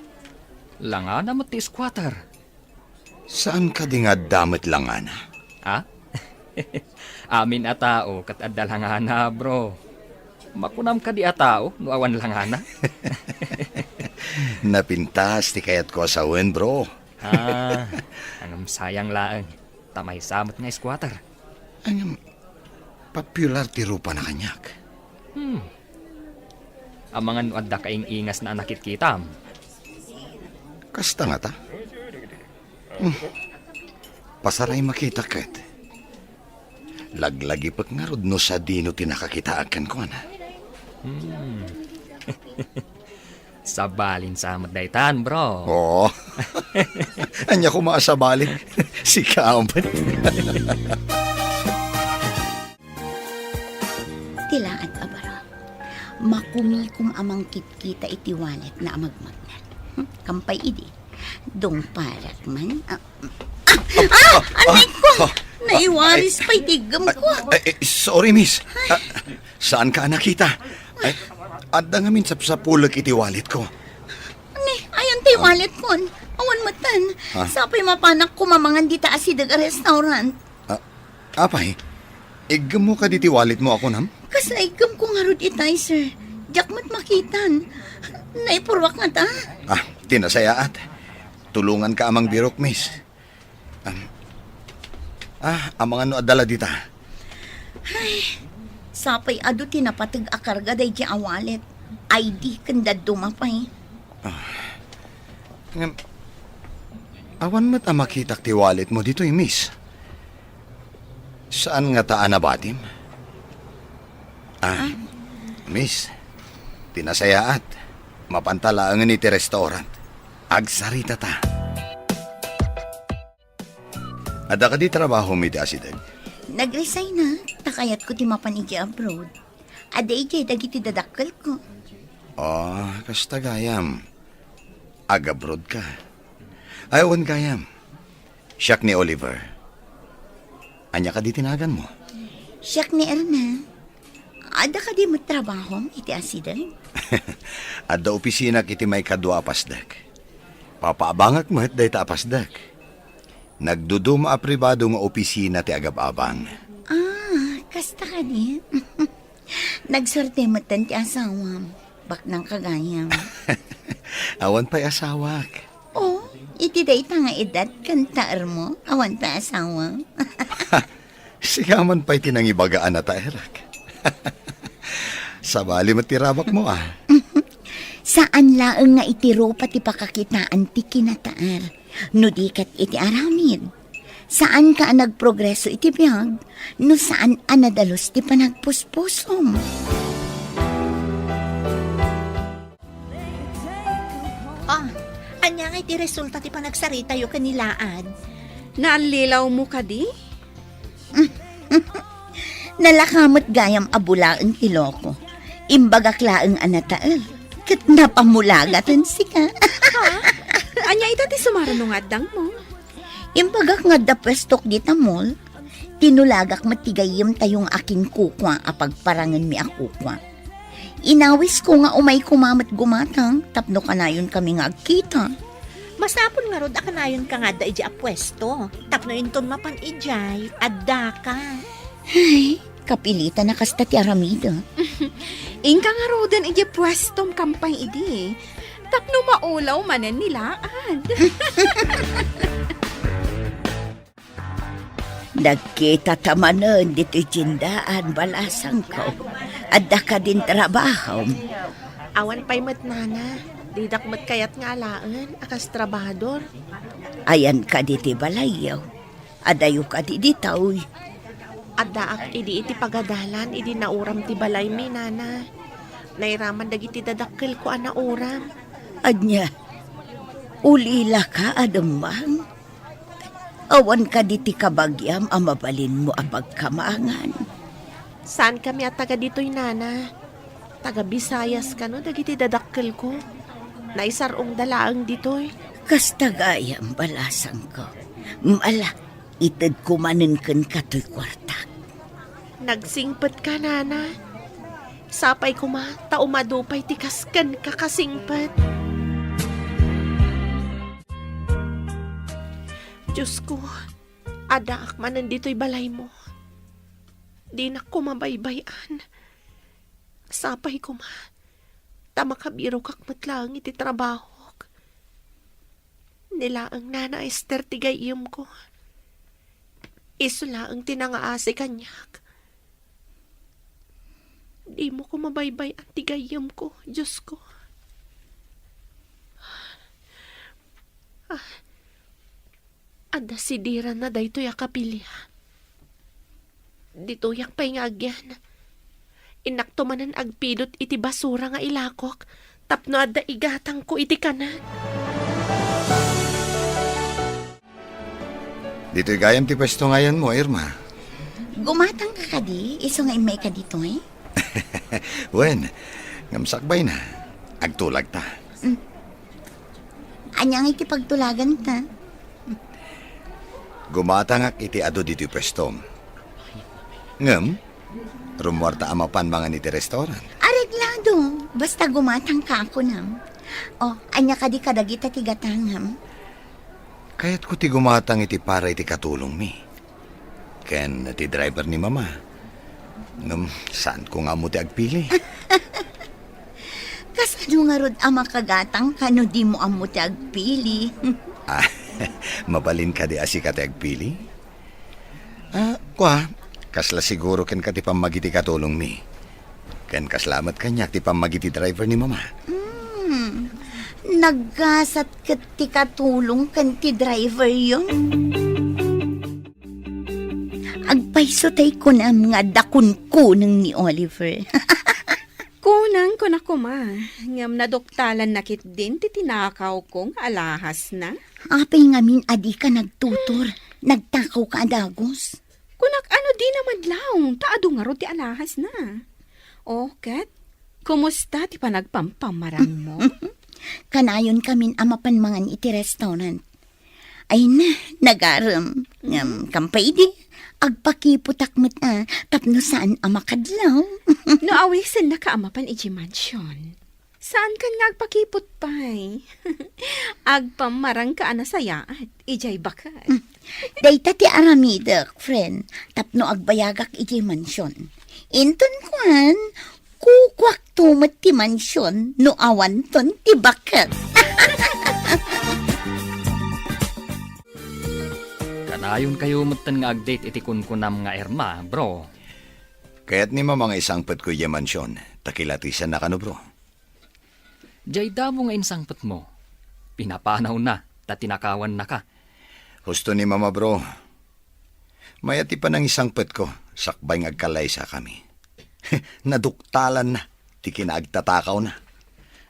Langana met ti squatter. Saan kadi nga adda met langana? Ha? Amin a tao ket adda langana, bro. Makunam kadi a tao no awan langana? Napintas ti kayatko a sawen, bro. Ah, ngem sayang laeng. Ta maysa met nga squatter. Ngem, popular ti rupana kaniak. Hmm. Amangan no adda kaing-ingasna a nakitkitam. Kasta ngata? Hmm. Pasaray makita ket. Laglagipek ngarud no sadino ti nakakitaak kenkuana. Hmm. Sabalin sa met daytan, bro. Oo. Ania koma a sabalin? Sika met. Ti laad a baro. Makumikom a mangkitkita iti walletna a magmagnet. Hmm, kampay idi. Dungparak man. Ah, ah, ah, ah, aray ko! Ah, naiwaris pay ti iggem ko. Ay, ay, sorry, miss. Ah, saanka a nakita? Ay, adda ngamin sapsapulek iti wallet ko. Ni, ayan ti wallet kon. Awan metten. Ah. Sapay mapanak kumamangan dita asideg a restaurant. Ah, apay, iggemmo kadi ti wallet mo a kunam? Kasla iggemko ngarud itay, sir. Diak met makitan. Naipurruak ngata. Ah, ti nasayaat. Tulonganka a mangbirok, miss. Am, ah, amangan no adda la dita. Ay, sapay adu ti napateg a karga daydiay a wallet, I D ken dadduma pay. Ah. Ngem, awan met a makitak ti wallet mo ditoy, miss. Saan ngata a nabatim? Ah, ah, miss, ti nasayaat, mapanta laengen iti restaurant. Agsaritata. Adda kadi trabahom iti asideg? Nag-resignak, ta kayatko ti mapan idiay abroad. Adda idiay dagiti dadakkelko. Ah, kasta gayam. Ag-abroad ka. Ay, wen gayam. Siak ni Oliver. Ania kadi ti naganmo? Siak ni Erna. Adda kadi met trabahom iti asideg? Adda opisinak iti maikadua a pasdek. Papaabangak met dayta a pasdek. Nagduduma a pribado nga opisina ti agab-abang. Ah, kasta kadi? Nagsuerte metten ti asawam. Baknang ka gayam. Awan pay asawak. Oh, iti dayta nga edad ken taermo, awan pay asawam. Sigaman pay ti nangibaga a nataerak. Sabali met ti rabakmo, ah. Saan laeng nga iti rupa ti pakakitaan ti kinataer, no di ket iti aramid. Saanka a nagprogreso iti biag, no saan a nadalus ti panagpuspusom. Ah, ania nga iti resulta ti panagsaritayo ken ni Laad? Naallilawmo kadi? Nalaka met gayam a bulaen ti loko. Imbagak laeng a natael, ket napamulagaten sika. Ha? Ania ita ti sumaruno nga addangmo? Imbagak nga adda puestok dita mall, tinulagak met ti gayyemtayo nga akinkukua a pagparangenmi a kukua. Inawisko nga umay koma met gumatang tapno kanayonkami nga agkita. Masapul ngarud a kanayonka nga adda idiay a puesto, tapno inton mapan idiay, addaka. Ay, kapilitan a kasta ti aramidek. Inka ngaruden idiay puestom kampay idi. Tapno maulaw manen ni Laad. Nagkitata manen ditoy tiendaan, balasangko. Adda kadin trabahom? Awan pay met, nana. Didak met kayat nga alaen a kas trabahador. Ayanka ditoy balayyo? Adayo kadi ditoy? Addaak idi iti pagadalan idi nauram ti balaymi, nana. Nairaman dagiti dadakkelko a nauram. Ania, ulilaka a dumang? Awan kadi ti kabagiam a mabalinmo a pagkamangan? Saankami a taga ditoy, nana. Taga Visayas kano dagiti dadakkelko. Naisar-ongda laeng ditoy. Kasta gayam, balasangko. Ala, itedko manen kenka toy kuartak. Nagsingpetka, nana. Sapay koma ta umadu pay ti kas kenka kasingpet. Diosko, addaak manen ditoy balaymo. Dinak koma baybay-an. Sapay koma ta makabirokak met laeng iti trabahok. Ni laeng Nana Ester ti gayyemko. Isu laeng ti nangaasi kaniak. Dimo koma baybay-an ti gayyemko, Diosko. Ah, adda sidiranna daytoy a kapili. Ditoyak pay nga agyan. Innakto manen agpidut iti basura nga ilakok tapno adda igatangko iti kanen. Ditoy gayam ti puesto nga ayanmo, Irma. Gumatangka kadi, isu nga immayka ditoy? Wen, ngem sakbayna. Agtulagta. Mm. Ania ngay ti pagtulaganta? Gumatangak iti adu ditoy puestom. Ngem, rummuarta a mapan mangan iti restaurant. Areglado. Basta gumatangka a kunam. O, ania kadi kadagita ti gatangam? Kayatko ti gumatang iti para iti katulongmi ken ti driver ni Mama. Ngem, saanko nga ammo ti agpili. Kasano ngarud a makagatangka no dimo ammo ti agpili? Ah, mabalin kadi a sika ti agpili? Ah, kua, kasla siguro kenka ti pammagiti katulongmi. Ken kasla met kaniak ti pammagiti driver ni Mama. Hmm, naggasat ket ti katulong ken ti driveryo. Agpayso tay kunam nga adda kunkuneng ni Oliver. Kunam, kuna koma, ngem naduktalanna ketdin ti tinakawko nga alahasna. Apay ngamin a dika nagtutor? Nagtakawka a dagus. Kunak, ano, dina madlaw, ta adu ngarud ti alahasna. O, ket, kumusta ti panagpampamaranmo? Kanayonkamin a mapan mangan iti restaurant. Ay na, nagarem. Ngem, kampay idi, agpakiputak met a tapno saan a makadlaw. No awisennaka a mapan idiay mansion, saankan nga agpakiput pay. Agpammarangka a nasayaat idiay baket. Hmm. Dayta ti aramidek, friend, tapno agbayagak idiay mansion. Inton kuan, kukuakto met ti mansion no awanton ti baket. Kanayonkayo metten nga ag-date iti kunkunam nga Irma, bro. Kayat ni Mama nga isangpetko idiay mansion, ta kilatisenna kano, bro. Diay damo nga insangpetmo, pinapanawna ta tinakawannaka. Husto ni Mama, bro. Mayat ti panangisangpetko, sakbay nga agkalaysakami. Naduktalanna ti kinaagtatakawna.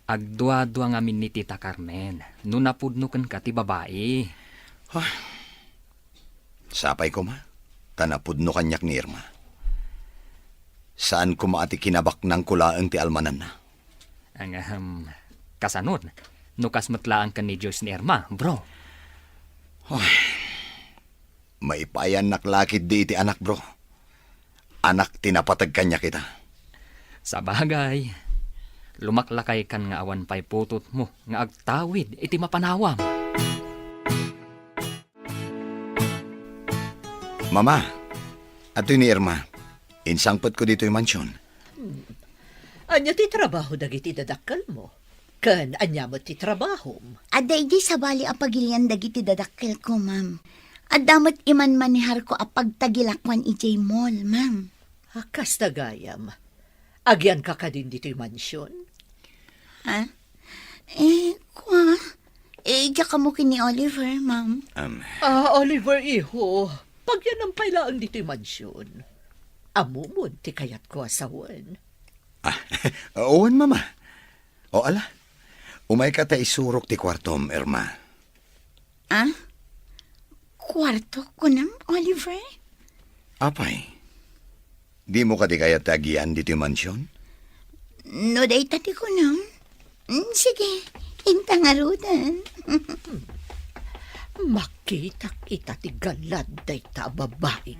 Agduadua ngamin ni Tita Carmen no napudno kenka ti babai. Ah, sapay koma, ta napudno kaniak ni Irma. Saan koma a ti kinabaknangko laeng ti almananna. Ang, ahem, kasanon, no kas met laeng ken ni Joyce ni Irma, bro? Ay, maipayannak la ketdi iti anak, bro. Anak ti napateg kaniak ita. Sabagay, lumaklakaykan nga awan pay putotmo nga agtawid iti mapanawam. Mama, Adtoy ni Irma. Insangpetko ditoy mansion. Hmm. Ania ti trabaho dagiti dadakkelmo? Ken ania met ti trabahom? Adda idi sabali a pagilian dagiti dadakkelko, ma'am. Adda met imanmaneharko a pagtagilakuan idiay mall, ma'am. A, kasta gayam. Agianka kadin ditoy mansion? Ha? Eh, kua? Eh, diak ammo ken ni Oliver, ma'am. Um, Ah, Oliver, iho, pagyanam pay laeng ditoy mansion. Ammom ti kayatko a sawen. Ah, wen, Mama. O, ala. Umayka ta isurok ti kuartom, Irma. Ah? Kuarto, kunam, Oliver? Apay, dimo kadi kayat ti agian ditoy mansion? No dayta ti kunam, mm, sige, inta ngaruden. Makitak ita ti galad dayta a babai.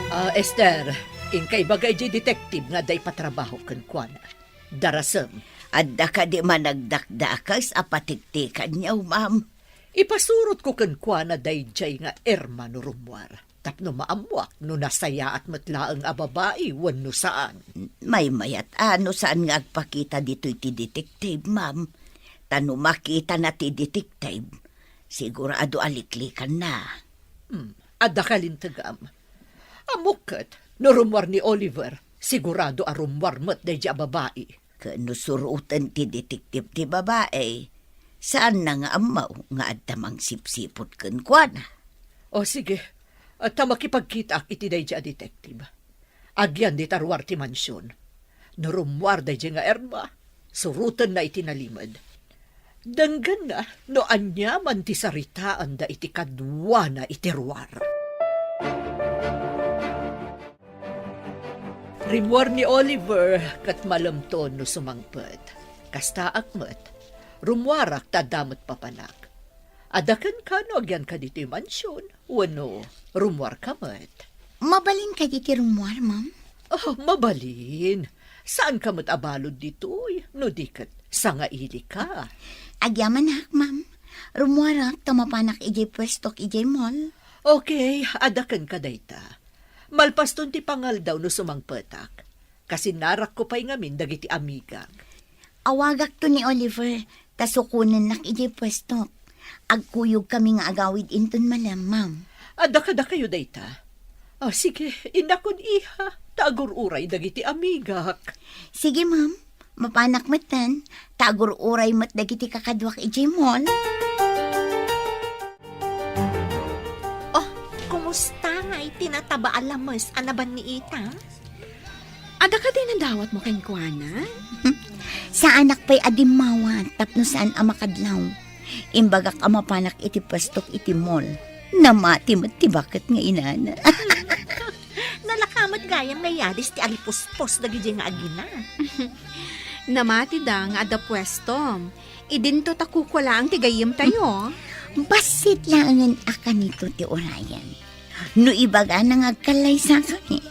Ah, Esther, inka ibaga idiay detective nga adda ipatrabaho kenkuana. Darasem. Adda kadi managdakdakes a patiktikanyo, ma'am? Ipasurotko kenkuana daydiay nga Irma no rummuar, tapno maammuak no nasayaat met laeng a babai wenno saan. Maymayat a no saan nga agpakita ditoy ti detective, ma'am. Ta no makitana ti detective, sigurado a liklikanna. Hmm, adda kalintegam. Ammok ket, no rummuar ni Oliver, sigurado a rummuar met daydiay a babai. Ken no suroten ti detective ti babai, saanna nga ammo nga adda mangsipsiput kenkuana. O, sige. Ta makipagkitaak iti daydiay a detective. Agian dita ruar ti mansion. No rummuar daydiay nga Irma, surotenna iti nalimed. Denggenna no aniaman ti saritaanda iti kaduana iti ruar. Rimmuar ni Oliver ket malemton no sumangpet. Kastaak met, rummuarak ta adda met papanak. Adda kenka no agianka ditoy mansion wenno rummuarka met? Mabalin kadi ti rummuar, ma'am? Oh, mabalin. Saanka met a balud ditoy, no di ket sangailika. Agyamanak, ma'am. Rummuarak ta mapanak idiay puestok idiay mall. Okay, adda kenka dayta. Malpaston ti pangaldaw no sumangpetak. Kasinnarakko pay ngamin dagiti amigak. Awagakto ni Oliver, ta sukonennak idiay puestok. Agkuyogkami nga agawid inton malem, ma'am. Adda kadakayo dayta? Ah, sige, innakon, iha, ta agur-uray dagiti amigak. Sige, ma'am. Mapanak metten, ta agur-uray met dagiti kakaduak idiay mall. Oh, kumusta ngay ti nataba a lames a nabanniitam? Adda kadi nadawatmo kenkuana? Saanak pay a dimmawat tapno saan a makadlaw. Imbagak a mapanak iti puestok iti mall. Namati met ti baket nga inana. Nalaka met gayam nga yadis ti alipuspos dagiti nga agina. Namatida nga adda puestom. Idinto ta kukua laeng ti gayyemtayo. Bassit laengen a kanito ti urayen. No ibagana nga agkallaysakami,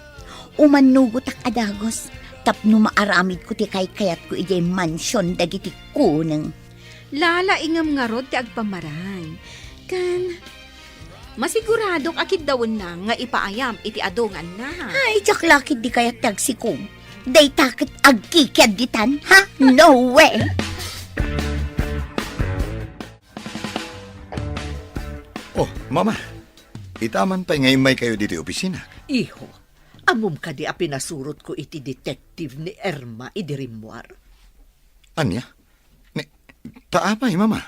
umannugotak a dagus tapno maaramidko ti kaykayatko idiay mansion dagiti kuneng. Lalaingem ngarud ti agpamarang. Ken masiguradok a kiddawenna nga ipaayam iti adu nga annaa. Ay, diak la ketdi kayat ti agsikog. Dayta ket agkikiad ditan, ha? No way! Oh, Mama, ita man pay nga immaykayo ditoy opisina. Iho, ammom kadi a pinasurotko iti detective ni Irma idi rimmuar? Ania? Ni, ta apay, Mama?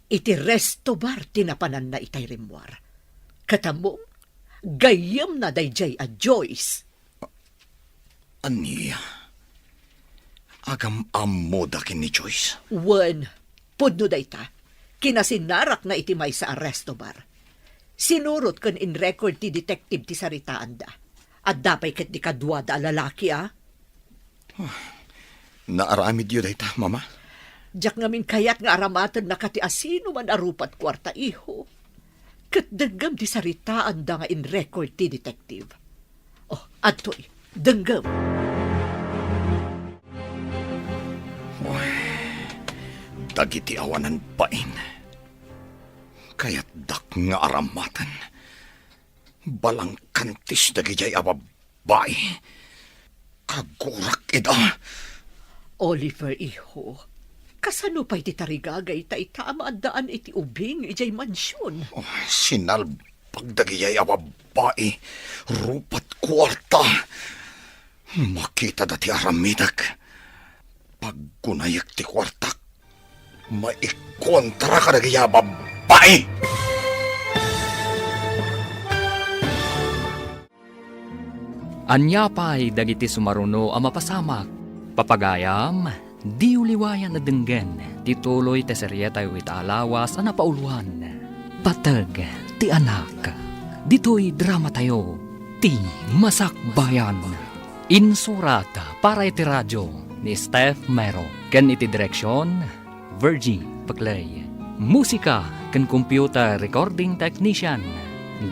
Iti resto bar ti napananna itay rimmuar. Ket ammom, gayyemna daydiay a Joyce. Ania? Agam-ammoda ken ni Joyce? Wen, pudno dayta. Kinasinnarakna iti maysa a resto bar. Sinurot ken in-record ti detective ti saritaanda. Adda pay ketdi kaduada a lalaki, a? Naaramidyo dayta, Mama? Diak ngamin kayat nga aramatennaka ti asino man a rupat kuarta, iho. Ket denggem ti saritaanda nga in-record ti detective. Oh, adtoy, denggem. Uy, dagiti awanan bain. Kayatdak nga aramaten. Balangkantis dagijay a babbai. Kagurak ida. Oliver, iho, kasano pay ti tarigagayta ita a maaddaan iti ubing idiay mansion? Oh, sinalbag dagijay a babbai. Rupat kuarta. Makitada ti aramidek. Paggunayek ti kuartak. Maikontra kadagijay a babbai. Ania pay dagiti sumaruno a mapasamak? Papagayam, diyo liwayan a denggen ti tuloy ti serietayo ita a lawas a napauluan, Pateg ti Anak. Ditoy dramatayo, Ti Masakbayan. Insurat para iti radio ni Steph Mero ken iti direksion, Virgie Paclay. Musika ken computer recording technician,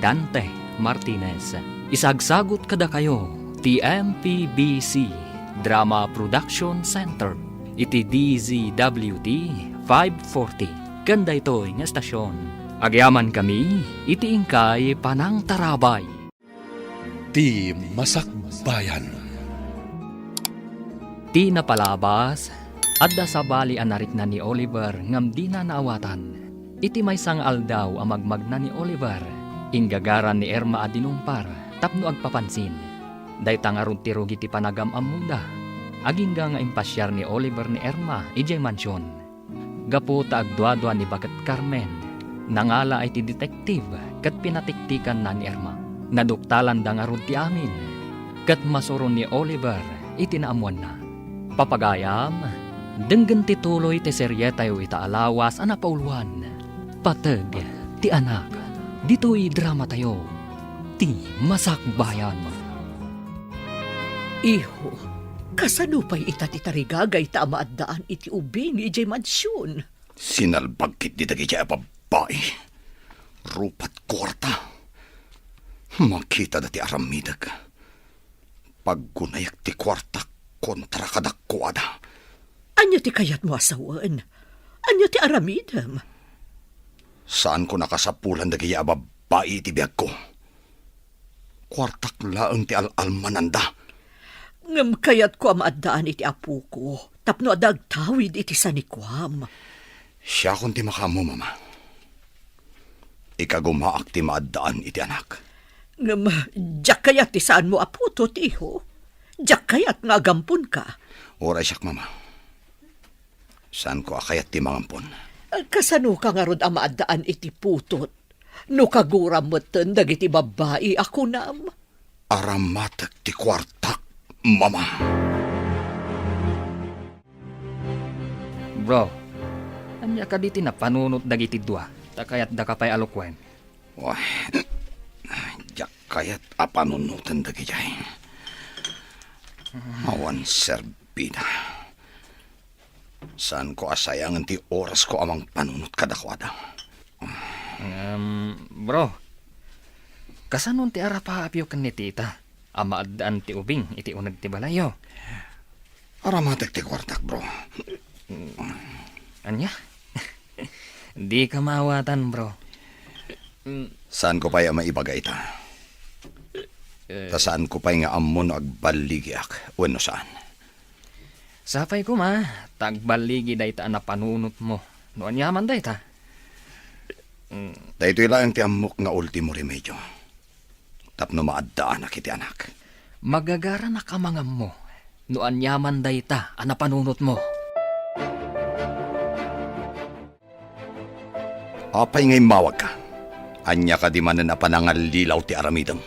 Dante Martinez. Isagsagut kadakayo ti M P B C Drama Production Center iti D Z W T five forty ken daytoy nga estasion. Agyamankami iti inkay panangtarabay. Ti Masakbayan. Ti napalabas, adda sabali a narikna ni Oliver ngem dina naawatan. Iti maysa nga aldaw a magmagna ni Oliver, inggagaran ni Irma a dinumpar tapno agpapansin. Dayta ngarud ti rugi ti panagam-ammoda. Agingga nga impasiar ni Oliver ni Irma idiay mansion. Gapu ta agduadua ni baket Carmen, nangalaay ti detective ket pinatiktikanna ni Irma. Naduktalanda ngarud ti amin, ket masuron ni Oliver iti naammoanna. Papagayam, denggen ti tuloy ti serietayo ita a lawas a napauluan, Pateg ti Anak. Ditoy dramatayo, Ti Masakbayan. Iho, kasano pay ita ti tarigagayta a maaddaan iti ubing idiay mansion? Sinalbag ketdi dagiti a babbai. Rupat kuarta. Makitada ti aramidek. Paggunayek ti kuartak kontra kadakuada. Ania ti kayatmo a sawen? Ania ti aramidem? Saanko nakasapulan dagiti a babbai iti biagko. Kuartak laeng ti al-almananda. Ngem kayatko a maaddaan iti apoko tapno adda agtawid iti sanikuam. Siakon ti makaammo, Mama. Ikagumaak ti maaddaan iti anak. Ngem diak kayat ti saanmo a putod, iho. Diak kayat nga agamponka. Uray siak, Mama. Saanko a kayat ti mangampon. Kasanoka ngarud a maaddaan iti putod? No kaguram metten dagiti babbai a kunam. Aramatek ti kuartak, Mama. Bro, ania kadi ti napanunot dagiti dua? Ta kayatdaka pay a lukuen. Wah, diak kayat a panunoten dagijay. Awan serbida. Saanko a sayangen ti orasko a mangpanunot kadakuada. Em, bro, kasanon ti arapaapyo ken ni tita a maaddaan ti ubing iti uneg ti balayyo? Aramatek ti kuartak, bro. Ania? Dika maawatan, bro. Saanko pay a maibaga ita. Eh. Ta saanko pay nga ammo no agballigiak wenno saan. Sapay koma, ta agballigi dayta a napanunotmo. No aniaman dayta? Mm. Daytoy laeng ti ammok nga ultimo remedio. Tapno maaddaanak iti anak. Magagaranak a mangammo no aniaman dayta a napanunotmo. Apay nga immawagka? Ania kadi manen a panangallilaw ti aramidem?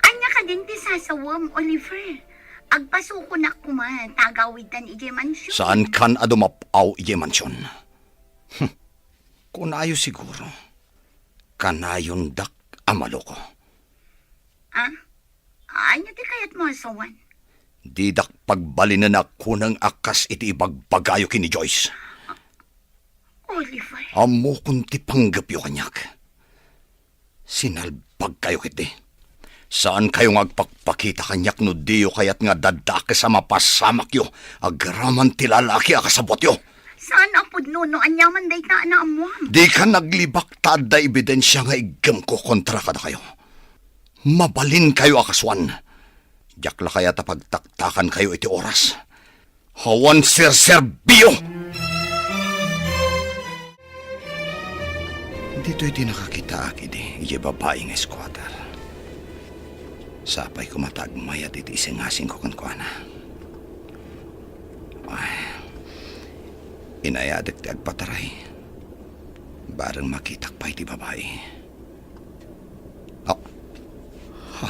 Ania kadin ti sasawem, Oliver? Agpasukonak koma, ta agawidtan idiay mansion. Saankan a dumap-aw idiay mansion? Hmm. Kunayo siguro, kanayondak a maloko. Ah? Ania ti kayatmo a sawen? Didak pagbalinen a kuneng a kas iti ibagbagayo ken ni Joyce. Oliver. Ammokon ti panggepyo kaniak. Sinalbagkayo ketdi. Saankayo nga agpakpakita kaniak no diyo kayat nga daddakes a mapasamakyo agraman ti lalaki a kasabutyo. Saan a pudno no ania man dayta a naammoam. Dika naglibak ta adda ebidensia nga iggemko kontra kadakayo. Mabalinkayo a kasuan. Diak la kayat a pagtaktakankayo iti oras. Awan serserbio! Ditoy ti nakakitaak idi, idiay babai nga squatter. Sapay koma ta agmayat iti isingasingko kenkuana. Ay, inayadek ti agpataray. Bareng makitak pay ti babai. Ah. Ha.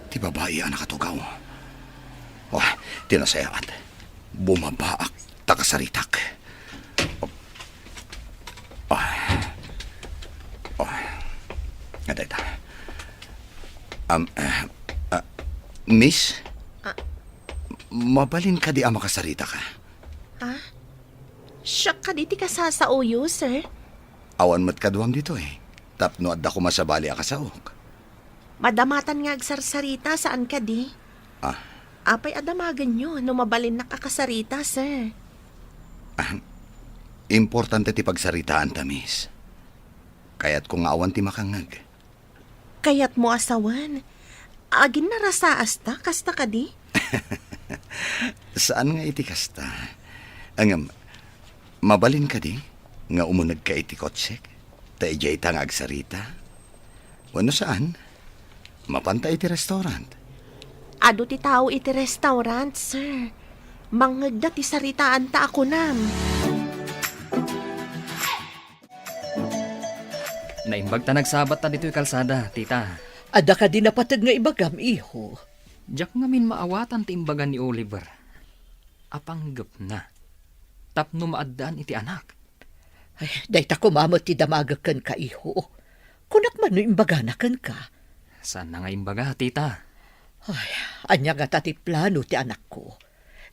Ti babai a nakatugaw. Oh, ti nasayaat. Bumabaak ta kasaritak. Oh. Oh. Adayta. Um, ah, ah, miss? Ah. Mabalin kadi a makasaritaka? Ah? Siak kadi ti kasasaoyo, sir? Awan met kaduam ditoy, tapno adda koma sabali a kasaok. Madamatan nga agsarsarita, saan kadi? Ah. Apay a damagenyo no mabalinnak a kasarita, sir? Ah, importante ti pagsaritaanta, miss. Kayatko nga awan ti makangngeg. Kayatmo a sawen. Aginnarasaasta, kasta kadi? Saan nga iti kasta. Ngem, mabalin kadi nga umunegka iti kotsek? Ta idiayta nga agsarita? Wenno saan? Mapanta iti restaurant? Adu ti tao iti restaurant, sir. Mangngegda ti saritaanta a kunam. Naimbag ta nagsabatta ditoy kalsada, tita. Adda kadi napateg nga ibagam, iho? Diak ngamin maawatan ti imbaga ni Oliver. Apanggepna. Tapno maaddaan iti anak. Ay, dayta koma met ti damagek kenka, iho. Kunak man no imbagana kenka. Saanna nga imbaga, tita? Ay, ania ngata ti plano ti anakko?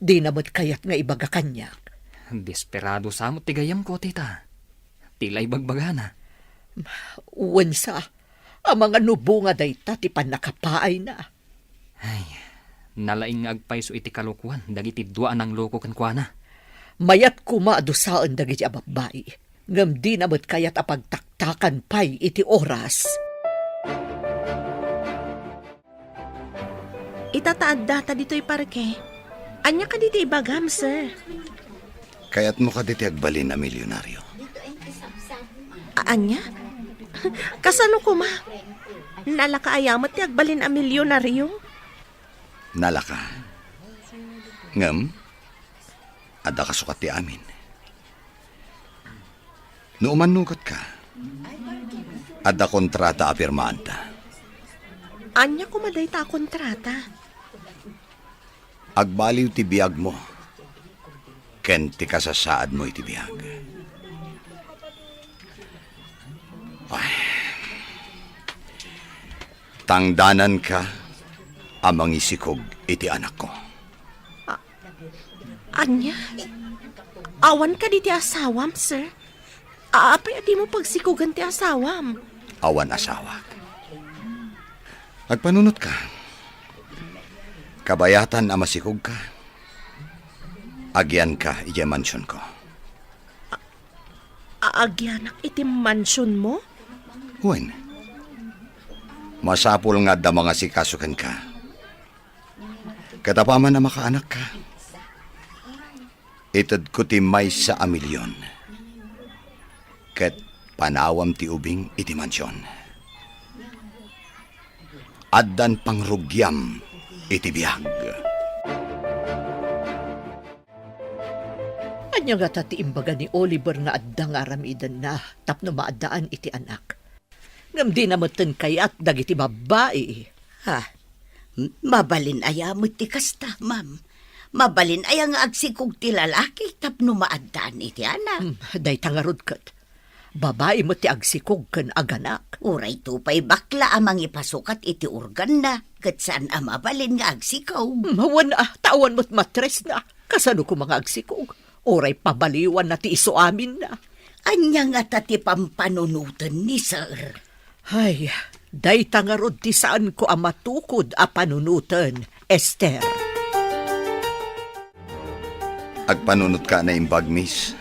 Dina met kayat nga ibaga kaniak. Desperado sa met ti gayyemko, tita. Ti la ibagbagana. Wen sa, amangan no bunga dayta ti pannakapaayna. Ay, nalaing nga agpayso iti kalokoan dagiti dua a nangloko kenkuana. Mayat koma a dusaen dagiti a babbai, ngem dina met kayat a pagtaktakan pay iti oras. Ita ta addata ditoy parke. Ania kadi ti ibagam, sir? Kayatmo kadi ti agbalin a milyonario? A-, ania? Kasano koma? Nalaka aya met ti agbalin a milyonario? Nalaka. Ngem, adda kasukat ti amin. No umannugetka, adda kontrata a pirmaanta. Ania koma dayta a kontrata? Agbaliw ti biagmo ken ti kasasaadmo iti biag. Ay. Tangdananka a mangisikog iti anakko. A-, ania? Awan kadi ti asawam, sir? Apay a dimo pagsikugan ti asawam? Awan asawak. Agpanunotka. Kabayatan a masikogka, agianka idiay mansionko. A-, agianak iti mansionmo? Wen, masapul nga adda mangasikaso kenka. Ket apaman a makaanakka, itedko ti maysa a milion ket panawam ti ubing iti mansion. Addan pangrugiam iti biag. Ania ngata ti imbaga ni Oliver nga adda nga aramidenna tapno maaddaan iti anak? Ngem dina metten kayat dagiti babbai. Ha? M-, mabalin aya met ti kasta, ma'am? Mabalin aya nga agsikog ti lalaki tapno maaddaan iti anak? Hmm, dayta ngarud ket. Babai met ti agsikog ken aganak. Uray to pay bakla a mangipasukat iti organna, ket saan a mabalin nga agsikog. Hmm, wen a, ta awan met matresna. Kasano koma nga agsikog? Uray pabaliwanna ti isu aminna. Ania ngata ti pampanunoten ni sir? Ay, dayta ngarud ti saanko a matukod a panunoten, Esther. Agpanunotka a naimbag, miss.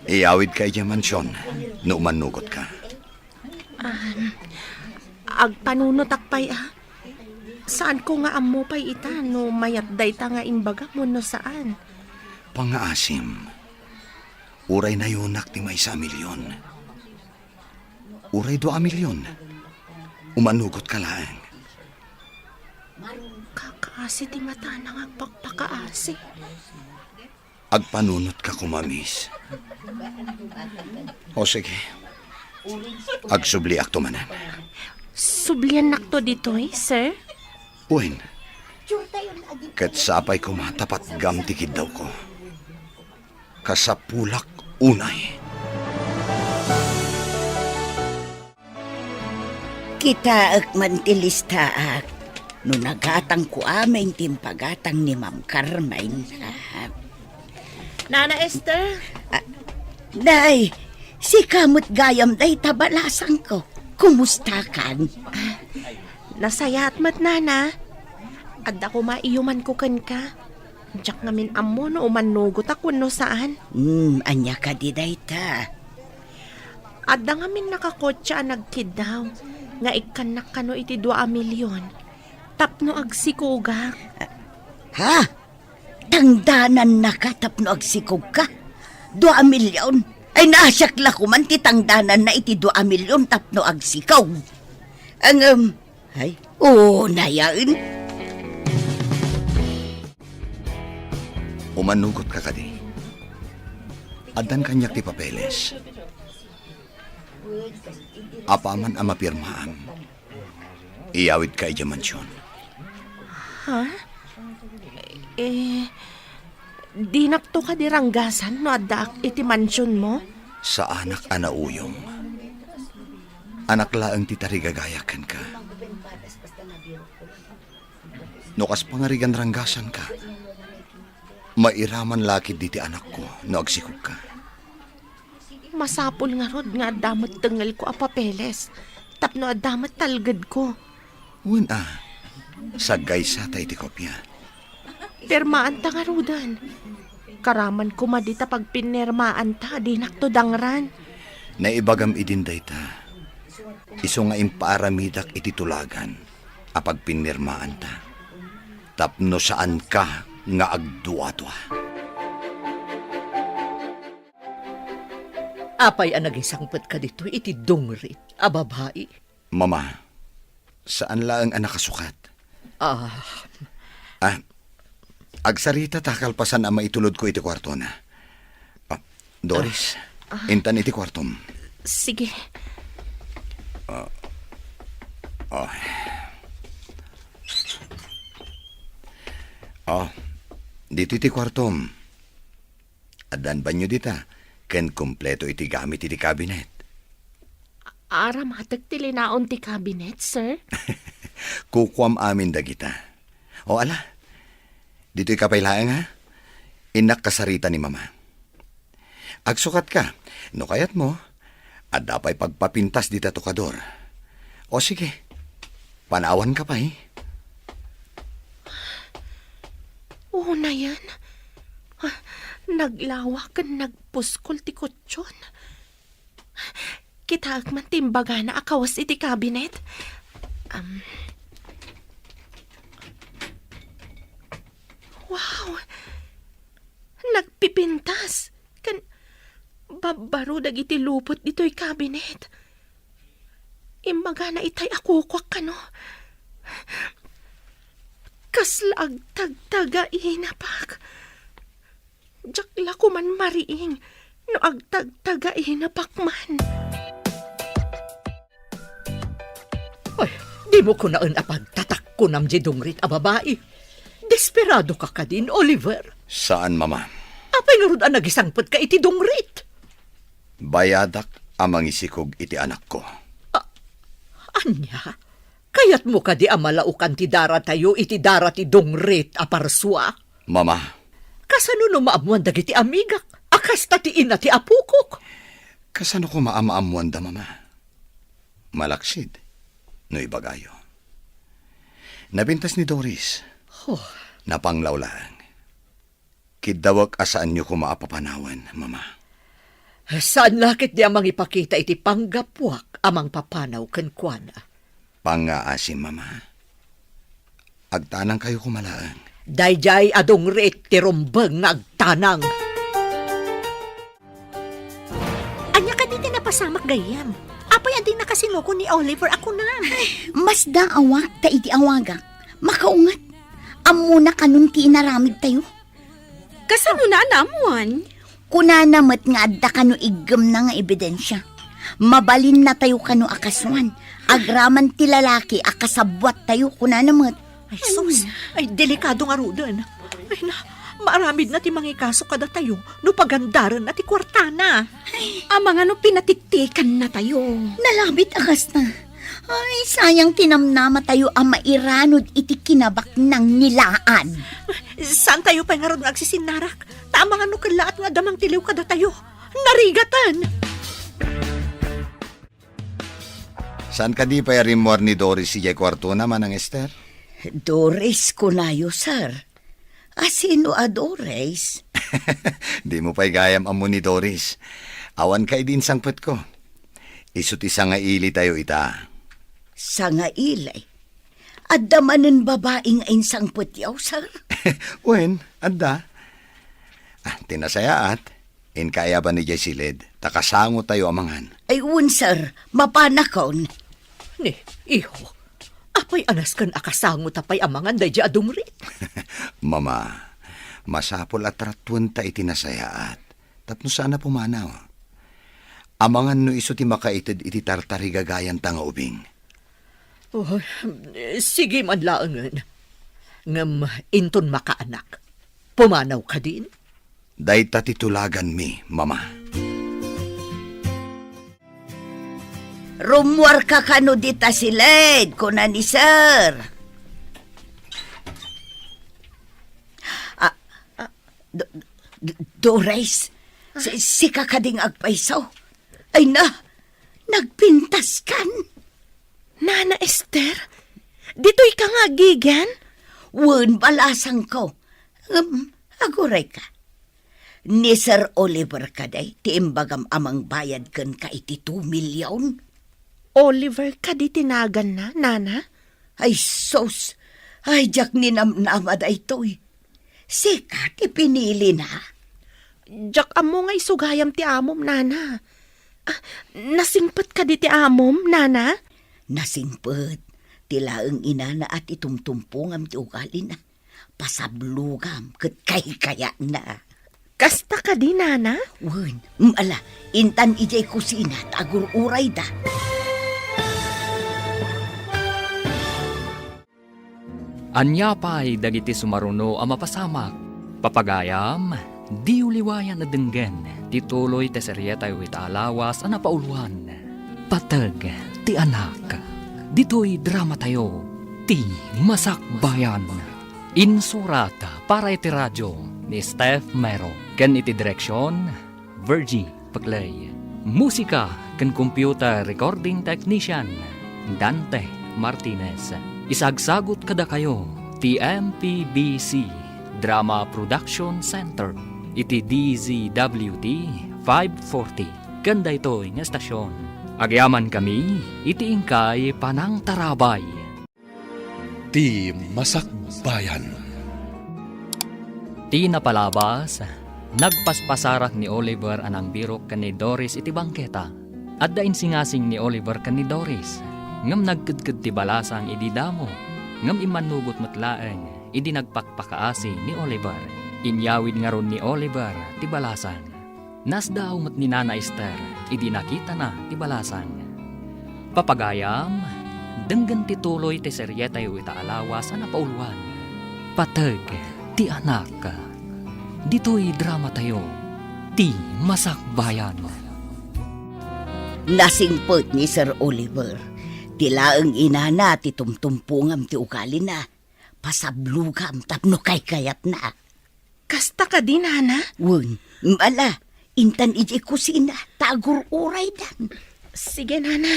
Iyawidka idiay mansion no umannugotka. Ah, agpanunotak pay, ah. Saanko nga ammo pay ita no mayat dayta nga imbagam wenno saan. Pangngaasim, uray nayonak ti maysa a milion. Uray dua a milion. Umannugotka laeng. Kakaasi ti matana nga agpakpakaasi. Agpanunotka koma, miss. O, sige. Agsubliakto manen. Subliannakto ditoy, sir? Wen. Ket sapay koma ta patgam ti kiddawko. Kasapulak unay. Kitaek man ti listaak no nagatangko amin ti impagatang ni Ma'am Carmen. Ah. Nana Esther? Ah, Nay, sika met gayam dayta balasangko. Kumustakan? Nasayaat met, Nana. Adda koma iyumanko kenka. Diak ngamin ammo no umannugotak wenno saan. Hmm, ania kadi dayta? Adda ngamin nakakotse a nagkiddaw nga ikkannak kano iti dua a milion tapno agsikogak. Ha? Tangdanannaka tapno agsikogka? Dua a milion? Ay, naasiak la koman ti tangdananna iti dua a milion tapno agsikog. Ngem, ay, unayen. Umannugotka kadi? Addan kaniak ti papeles. Apaman a mapirmaam, iyawidka idiay mansion. Ha? Eh, dinakto kadi ranggasan no addaak iti mansionmo? Saanak a nauyong. Anak laeng ti tarigagayak kenka. No kas pangarigan ranggasanka, mairaman la ketdi ti anakko no agsikogka. Masapul ngarud nga adda met tengngelko a papeles tapno adda met talgedko. Wen a, saggaysata iti kopia. Pirmaanta ngaruden. Karaman koma dita pagpinirmaanta a dinakto dangran. Naibagam idin dayta. Isu nga impaaramidak iti tulagan a pagpinirmaanta tapno saanka nga agduadua. Apay a nagisangpetka ditoy iti dungrit a babai? Mama, saan laeng a nakasukat. Ah. Ah, agsarita ta kalpasan a maitulodko iti kuartona. Ah, Doris, ah, intan iti kuartom. Sige. Ah, ah. Ah, ditoy ti kuartom. Addan banio dita, ken kompleto iti gamit iti kabinet. Aramatek ti linaon ti kabinet, sir? Kukuam amin dagita. O ala, ditoy ka pay laeng, ha? Innak kasarita ni Mama. Agsukatka, no kayatmo, adda pay pagpapintas dita tokador. O sige, panawanka pay. Unayen, naglawa ken nagpuskol ti kutson. Kitaek man ti imbagana a kawes iti kabinet. Am. Wow! Nagpipintas ken babbaro dagiti lupot ditoy kabinet. Imbagana itay a kukuak kano. Kasla agtagtagainapak. Diak la koman mariing no agtagtagainapak man. Ay, dimo kunaen a pagtatakkonam diay dungrit a babai. Desperadoka kadin, Oliver? Saan, Mama. Apay ngarud a nagisangpetka iti dungrit? Bayadak a mangisikog iti anakko. A-, ania? Kayatmo kadi a malaokan ti daratayo iti dara ti dungrit a parsua? Mama. Kasano no maammoan dagiti amigak a kasta ti ina ti apokok? Kasano koma a maammoanda, Mama? Malaksid no ibagayo. Napintas ni Doris. Oh. Napanglaw laeng. Kiddawek a saanyo koma a papanawen, Mama. Saan la ketdi a mangipakita iti panggapuak a mangpapanaw kenkuana. Pangngaasim, Mama. Agtanangkayo koma laeng. Daydiay a dungrit ti rumbeng nga agtanang. Ania kadi ti napasamak gayyem? Apay a di nakasinoko ni Oliver a kunam? Masdaawak ta idi awagak, makaunget. Ammona kanon ti inaramidtayo. Kasano na a naammoan? Kunana met nga adda kano iggemna nga ebidensia. Mabalinnatayo kano a kasuan. Agraman ti lalaki a kasabbuattayo, kunana met. Ay, sus! Ay, delikado ngaruden. Ay, na, maaramidna ti mangikaso kadatayo no pagandarenna ti kuartana. Amangan no pinatiktiekanna tayo. Nalabit a kasta. Ay, sayang ti namnamatayo a mairanod iti kinabaknang nilaan. Saantayo pay ngarud nga agsisinnarak? Ta amangan no kellaat nga adda mangtiliw kadatayo. Narigaten! Saan kadi pay a rimmuar ni Doris idiay kuartona, Manang Ester? Doris kunayo, sir. A sino a Doris? Dimo pay gayam ammo ni Doris. Awan ka idi insangpetko. Isu ti sangailitayo ita. Sangaili? Adda manen babai nga insangpetyo, sir? Wen, adda. Ah, ti nasayaat, inka aya ban idiay siled, ta kasangotayo a mangan. Ay, wen, sir. Mapanakon. Ni, iho, apay a nasken a kasangota pay a mangan daydiay a dungrit? Mama, masapul a tratuenta iti nasayaat tapno saan a pumanaw. Amangan no isu ti makaited iti tartarigagayanta nga ubing. Oh, sige man laengen. Ngem inton makaanak, pumanaw kadin? Dayta ti tulaganmi, Mama. Rummuarka kano dita siled, kuna ni Sir. Ah, ah, Do-, Do-, Doris, si-, sika kadi nga agpayso? Ay na, nagpintaskan. Nana Ester, ditoy ka nga agigan? Wen, balasangko. Ngem, aguray ka. Ni Sir Oliver kadi ti imbagam a mangbayad kenka iti two million? Oliver kadi ti naganna, Nana? Ay, sus! Ay, diak ninamnama daytoy. Sika ti pinilina? Diak ammo nga isu gayam ti amom, Nana. Ah, nasingpet kadi ti amom, Nana? Nasingpet. Ti laeng inana a ti tumtumpongam ti ugalina. Pasablogam ket kaykayatna. Kasta kadi, Nana? Wen, mm, ala, intan idiay kusina ta agur-urayda. Ania pay dagiti sumaruno a mapasamak? Papagayam, diyo liwayan a denggen ti tuloy ti serietayo ita a lawas a napauluan, Pateg ti Anak. Ditoy dramatayo, Ti Masakbayan. Insurat para iti radio ni Steph Mero ken iti direksion, Virgie Peclay. Musika ken computer recording technician, Dante Martinez. Isagsagut kadakayo ti M P B C Drama Production Center iti D Z W T five forty ken daytoy nga estasion. Agyamankami iti inkay panangtarabay. Ti Masakbayan. Ti napalabas, nagpaspasarak ni Oliver a nangbirok ken ni Doris iti bangketa. Adda insingasing ni Oliver ken ni Doris, ngem nagkedked ti balasang idi damo, ngem immannugot met laeng idi nagpakpakaasi ni Oliver. Inyawid ngarud ni Oliver ti balasang. Nasdaaw met ni Nana Ester idi nakitana ti balasang. Papagayam, denggen ti tuloy ti serietayo ita a lawas a napauluan, Pateg ti Anak. Ditoy dramatayo, Ti Masakbayan. Nasingpet ni Sir Oliver. Ti laeng inana ti tumtumpongam ti ugalina. Pasablogam tapno kaykayatna. Kasta kadi, Nana? Wen, ala, intan idiay kusina, ta agur-uraydan. Sige, Nana.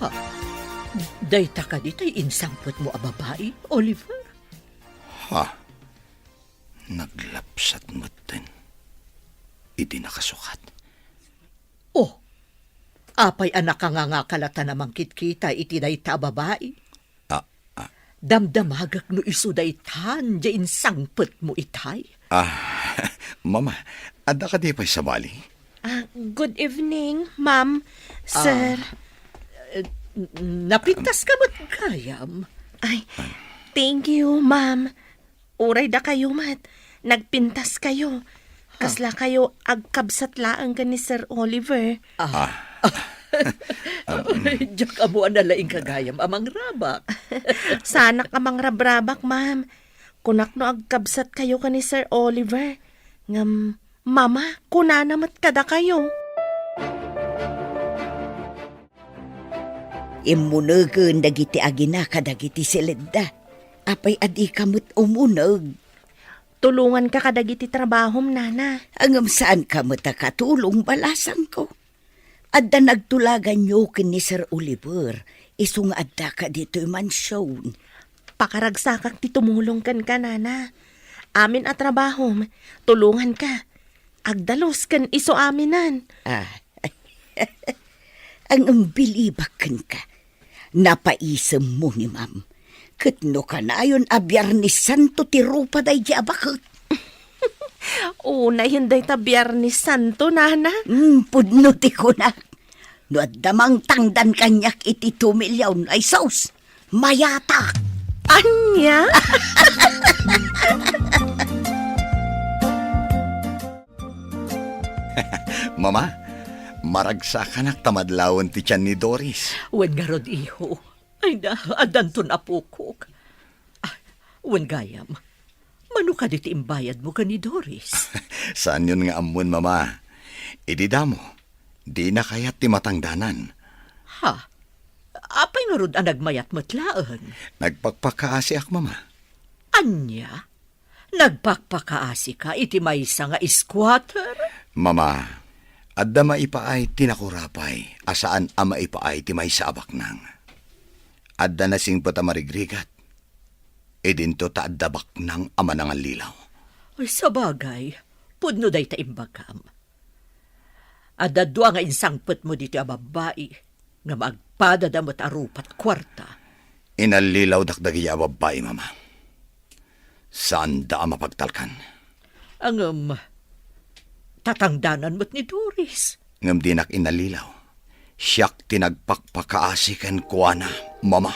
Ha? Dayta kadi tay insangpetmo a babai, Oliver? Ha? Naglapsat metten idi nakasukat. Oh, apay a nakangangaka latta a mangkitkita iti dayta a babai? Ah, ah. Damdamagek no isu daytan diay insangpetmo itay. Ah, Mama, adda kadi pay sabali? Ah, good evening, ma'am, sir. Ah, eh, n-, napintas ka met gayam? Ay, thank you, ma'am. Uray dakayo met, nagpintas kayo. Huh. Kasla kayo agkabsat laeng ken ni Sir Oliver. Ah. Ah. Diak ammo a nalaing ka gayam a mangrabak. Saanak a mangrabrabak, ma'am. Kunak no agkabsat kayo ken ni Sir Oliver. Ngem, Mama, kunana met kadakayo. Immunegen dagiti agina kadagiti siledda. Apay a dika met umuneg? Tulonganka kadagiti trabahom, nana. Ngem saanka met a katulong, balasangko. Adda nagtulaganyo ken ni Sir Oliver, isu nga addaka ditoy mansion. Pakaragsakak ti tumulong kenka, nana. Amin a trabahom, tulonganka. Agdalus ken isu aminen. Ah. Ngem bilibak kenka. Napaisemmo ni Ma'am. Ket no kanayon a Biernes Santo ti rupa daydi a baket. Unayen dayta Biernes Santo, nana. Hmm, pudno ti kunak. No adda mangtangdan kaniak iti two million, ay sus, mayatak. Ania? Mama, maragsakanak ta madlawen ti tian ni Doris. Wen ngarud, iho. Ay na, addanton apokok. Ah, wen gayam, mano kadi ti imbayadmo ken ni Doris? Saanyon nga ammon, Mama. Idi damo, dina kayat ti matangdanan. Ha? Apay ngarud a nagmayat met laeng? Nagpakpakaasiak, Mama. Ania? Nagpakpakaasika iti maysa nga squatter? Mama, adda maipaay ti nakurapay a saan a maipaay ti maysa a baknang. Adda nasingpet a marigrigat. Idinto ta adda baknang a manangallilaw. Ay, sabagay, pudno dayta imbagam. Adda dua nga insangpetmo ditoy a babbai, ngem agpadada met a rupa't kuarta. Inallilawdak dagiti a babbai, Mama. Saanda a mapagtalkan. Ngem, tatangdanan met ni Doris. Ngem dinak inallilaw. Siak ti nagpakpakaasi kenkuana, Mama.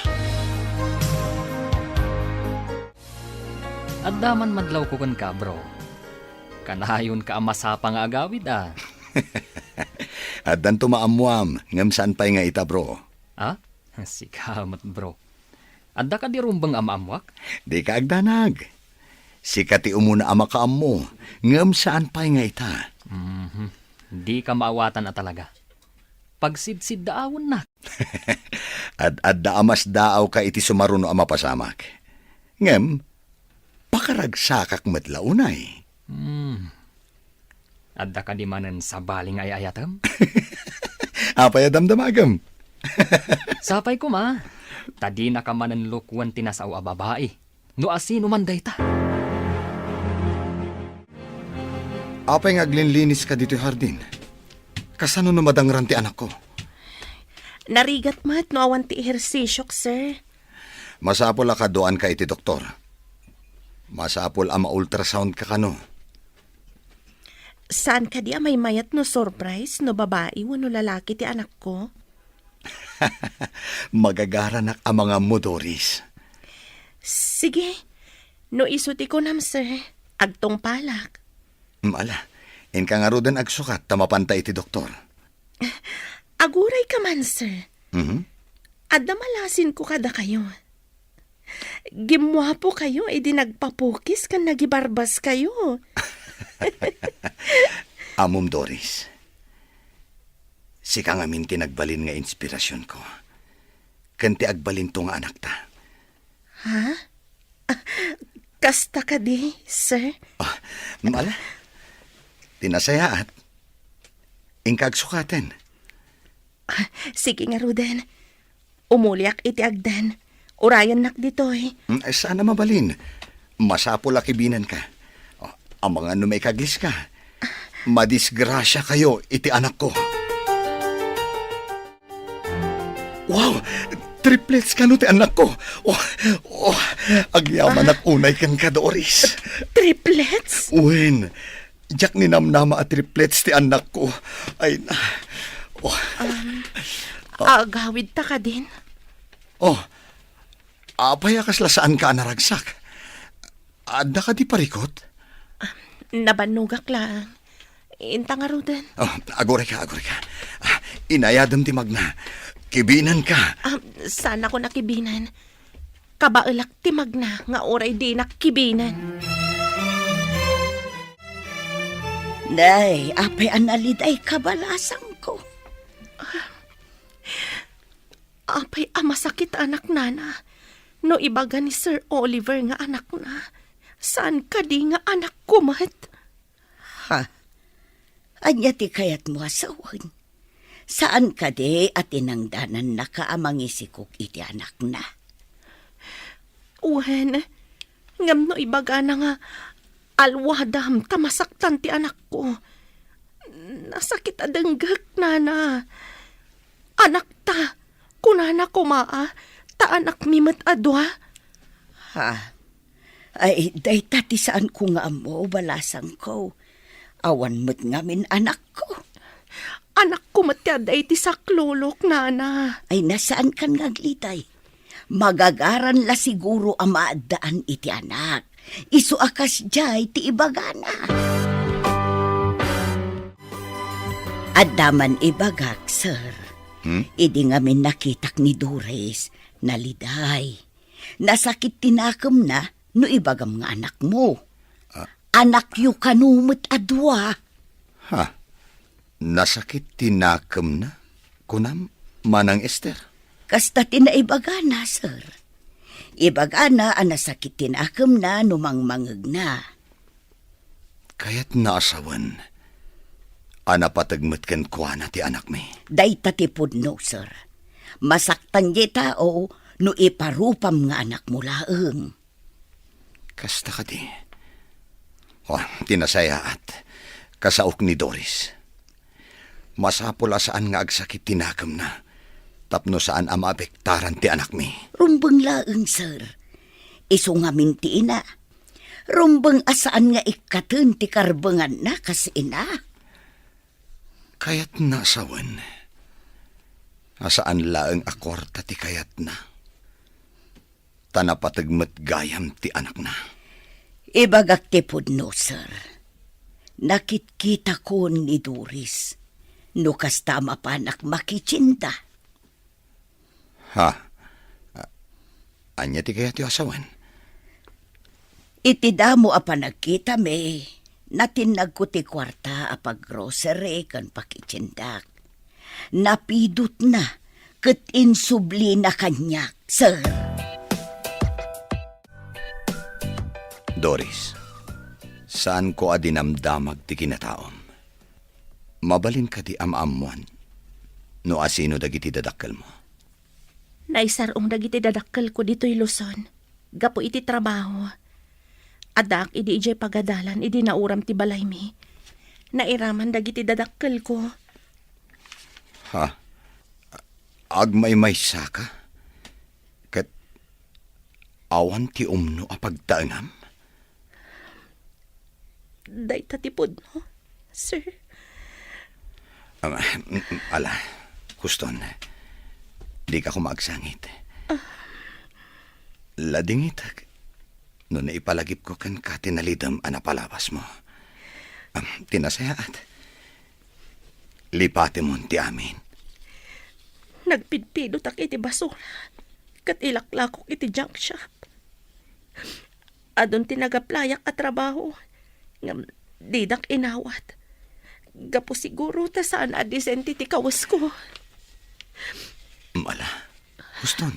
Adda man madlawko kenka, bro. Kanayonka a masapa nga agawid, a. Addanto maammuam, ngem saan pay nga ita, bro. A? Sika met, bro. Adda kadi rumbeng a maammuak? Dika agdanag. Sika ti umuna a makaammo, ngem saan pay nga ita. Mhm. Dika maawatan a talaga. Pagsidsiddaawennak. Ad-adda a masdaawka iti sumaruno a mapasamak. Ngem, pakaragsakak met la unay. Hmm. Adda kadi manen sabali nga ay-ayatem? Apay a damdamagem? Sapay koma, ta dinaka manen lukuen ti nasao a babai, no asino man dayta. Apay nga aglinliniska ditoy hardin? Kasano no madangran ti anakko? Narigat met no awan ti ehersisiok, sir. Masapul a kaduaanka iti doktor. Masapul a ma-ultrasound ka kano. Saan kadi a maymayat no surprise no babai wenno lalaki ti anakko? Magagaranak a mangammo, Doris. Sige. No isu ti kunam, sir, agtungpalak. Mm, ala, inka ngaruden agsukat ta mapanta iti doktor. Aguray ka man, sir. Mhm. Adda malasinko kadakayo. Gimmuapo kayo idi nagpapukis ken nagibarbas kayo. Ammom, Doris. Sika ngamin ti nagbalin nga inspirasionko. Ken ti agbalinto nga anakta. Ha? Ah, kasta kadi, sir? Ah, ala. Ti nasayaat. Inka agsukaten. Ah, sige ngaruden. Umuliak iti agden. Urayennak ditoy. Mm, ay, saan a mabalin. Masapul a kibinanka. Oh, amangan no maikagliska. Madisgrasiakayo iti anakko. Wow! Triplets kano ti annakko. Oh, oh, agyamanak unay kenka, Doris. Triplets? Wen, diak ninamnama a triplets ti annakko. Ay na. Oh. Um, agawidta kadin? Oh, apay a kasla saanka a naragsak? Adda kadi parikut? Nabannogak laeng. Inta ngaruden. Oh, agurayka, agurayka. Ah, inayadem ti magna. Kibinanka. Ah, saanakon a kibinan. Kabaelak ti magna nga uray dinak kibinan. Nay, apay a nalidayka, balasangko? Apay a masakit anak, nana, no ibaga ni Sir Oliver nga anakna, saan kadi nga anakko met? Ha? Ania ti kayatmo a sawen? Saan kadi a tinangdanannaka a mangisikog iti anakna? Wen, ngem no ibagana nga alwadam ta masaktan ti anakko, nasakit a denggek, nana. Anakta, kunana koma a, ta anakmi met a dua. Ha? Ay, dayta ti saanko nga ammo, balasangko. Awan met ngamin anakko. Anakko met ti adda iti saklulok, nana. Ay, na saankan nga agliday. Magagaran la siguro a maaddaan iti anak. Isu a kasdiay ti ibagana. Adda man ibagak, sir. Hmm? Idi ngamin nakitak ni Doris, naliday. Nasakit ti nakemna no ibagam nga anakmo. Ah. Anakyo kano met a dua. Ha? Nasakit ti nakemna, kunam, Manang Ester? Kasta ti naibagana, sir. Ibagana a nasakit ti nakemna no mangmangegna. Kayatna a sawen a napateg met kenkuana ti anakmi. Dayta ti pudno, sir. Masaktan diay tao no iparupam nga anakmo laeng. Kasta kadi. Oh, ti nasayaat, kasaok ni Doris. Masapul a saan nga agsakit ti nakemna tapno saan a maapektaran ti anakmi. Rumbeng laeng, sir. Isu ngamin ti ina. Rumbeng a saan nga ikkaten ti karbenganna kas ina. Kayatna a sawen a saan laeng a kuarta ti kayatna, ta napateg met gayam ti anakna. Ibagak ti pudno, sir. Nakitkitakon ni Doris. No kasta, mapanak makitienda. Ha? A-, ania ti kayatyo a sawen? Iti damo a panagkitami, natinnagko ti kuarta a paggrocery ken pakitiendak. Napidotna ket insublina kaniak, sir. Doris, saanko a dinamdamag ti kinataom. Mabalin kadi a maammoan no asino dagiti dadakkelmo? Naisar-ong dagiti dadakkelko ditoy Luzon gapu iti trabaho. Addaak idi idiay pagadalan idi nauram ti balaymi. Nairaman dagiti dadakkelko. Ha? Agmaymaysaka? Ket awan ti umno a pagtaengam? Dayta ti pudno, sir. Am, mm, mm, ala, Houston, dika koma agsangit. Ah. Ladingitek no naipalagipko kenka ti nalidem a napalabasmo. Am, ti nasayaat, lipatemon ti amin. Nagpidpidotak iti basura ket ilaklakok iti junk shop. Adun ti nagaplayak a trabaho, ngem didak inawat. Gapu siguro ta saan a disente ti kawesko. Ala, Houston.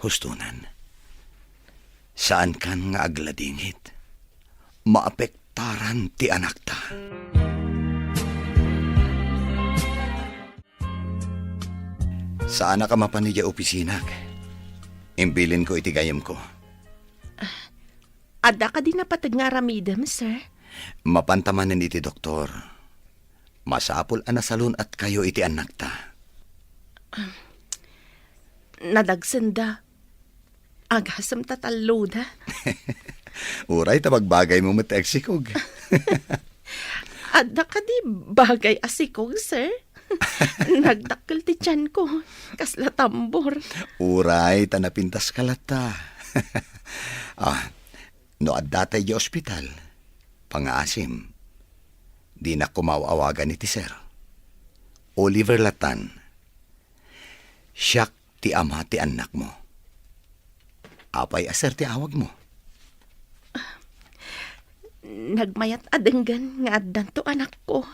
Houston. Saankan nga agladingit. Maapektaran ti anakta. Saanak a mapan idiay opisinak. Imbilinko iti gayyemko. Adda kadi napateg nga aramidem, sir? Mapanta manen iti doktor. Masapul a nasalun-atkayo iti annakta. Nadagsenda. Agasem ta talloda. Uray ta bagbagaymo met ti agsikog. Adda kadi bagay a sikog, sir? Nagdakkel ti tianko. Kasla tambor. Uray ta napintaska latta. Ah, no adda tay di ospital, pangaasim. Dinak kumaw-awagan iti sir. Oliver latan. Siak ti ama ti annakmo. Apay a sir ti awagmo? Nagmayat a denggen nga addanto anakko.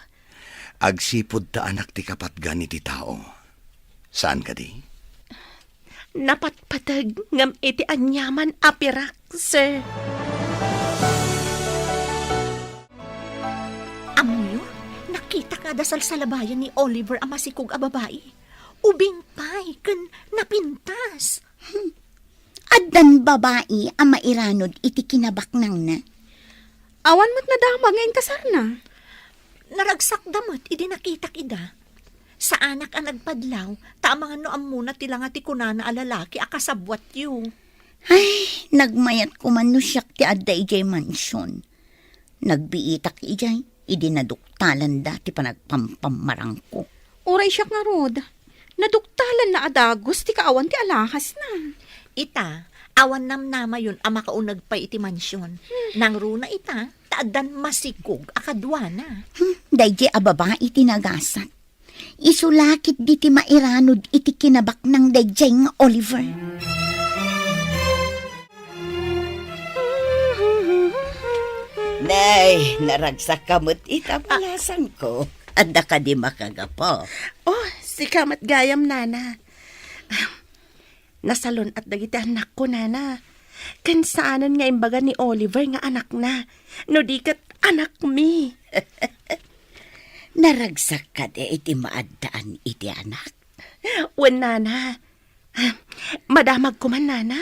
Agsipud ta anak ti kapatgan iti tao. Saan kadi? Napatpateg ngem iti aniaman a pirak, sir. Ammoyo, nakitak a adda salsalabayan ni Oliver a masikog a babai. Ubing pay ken napintas. Addan babai a mairanod iti kinabaknangna. Awan met nadamag nga inkasarna. Naragsakda met idi nakitak ida. Saanak a nagpadlaw, ta amangan no ammona ti langa ti kunana a lalaki a kasabbuatyo. Ay, nagmayat koman no siak ti adda idiay mansion. Nagbiitak idiay, idi naduktalanda ti panagpampammarangko. Uray siak ngarud, naduktalanna a dagus ti kaawan ti alahasna. Ita, awan namnamayon a makauneg pay iti mansion. Hmm. Nangruna ita, ta addan masikog a kaduana. Hmm, daydi a babai ti nagasat. Isu la ketdi ti mairanod iti kinabaknang daydiay nga Oliver. Nay, naragsakka met ita, balasangko. Adda kadi makagapu? Oh, sika met gayam, nana. Nasalun-at dagiti annakko, nana. Ken saanen nga imbaga ni Oliver nga anakna, no di ket anakmi. Naragsak kadi iti maaddaan iti anak? Wen, nana. Madamag koman, nana.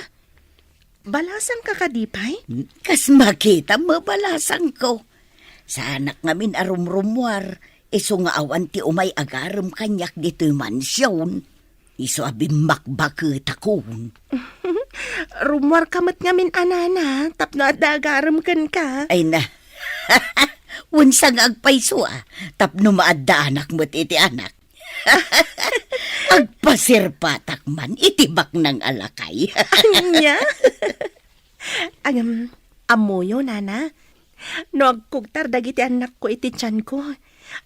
Balasangka kadi pay? Kas makitam, balasangko. Saanak ngamin a rumrumuar, isu nga awan ti umay agarem kaniak ditoy mansion. Isu a bimmakbaketakon. Rummuarka met ngamin a nana, tapno adda agarem kenka. Ay na. Wen, sa nga agpayso a, tapno maaddaanak met iti anak. Agpasirpatak man iti baknang a lakay. Ania? Agam, ammoyo, nana. No agkugtar dagiti annakko iti tianko,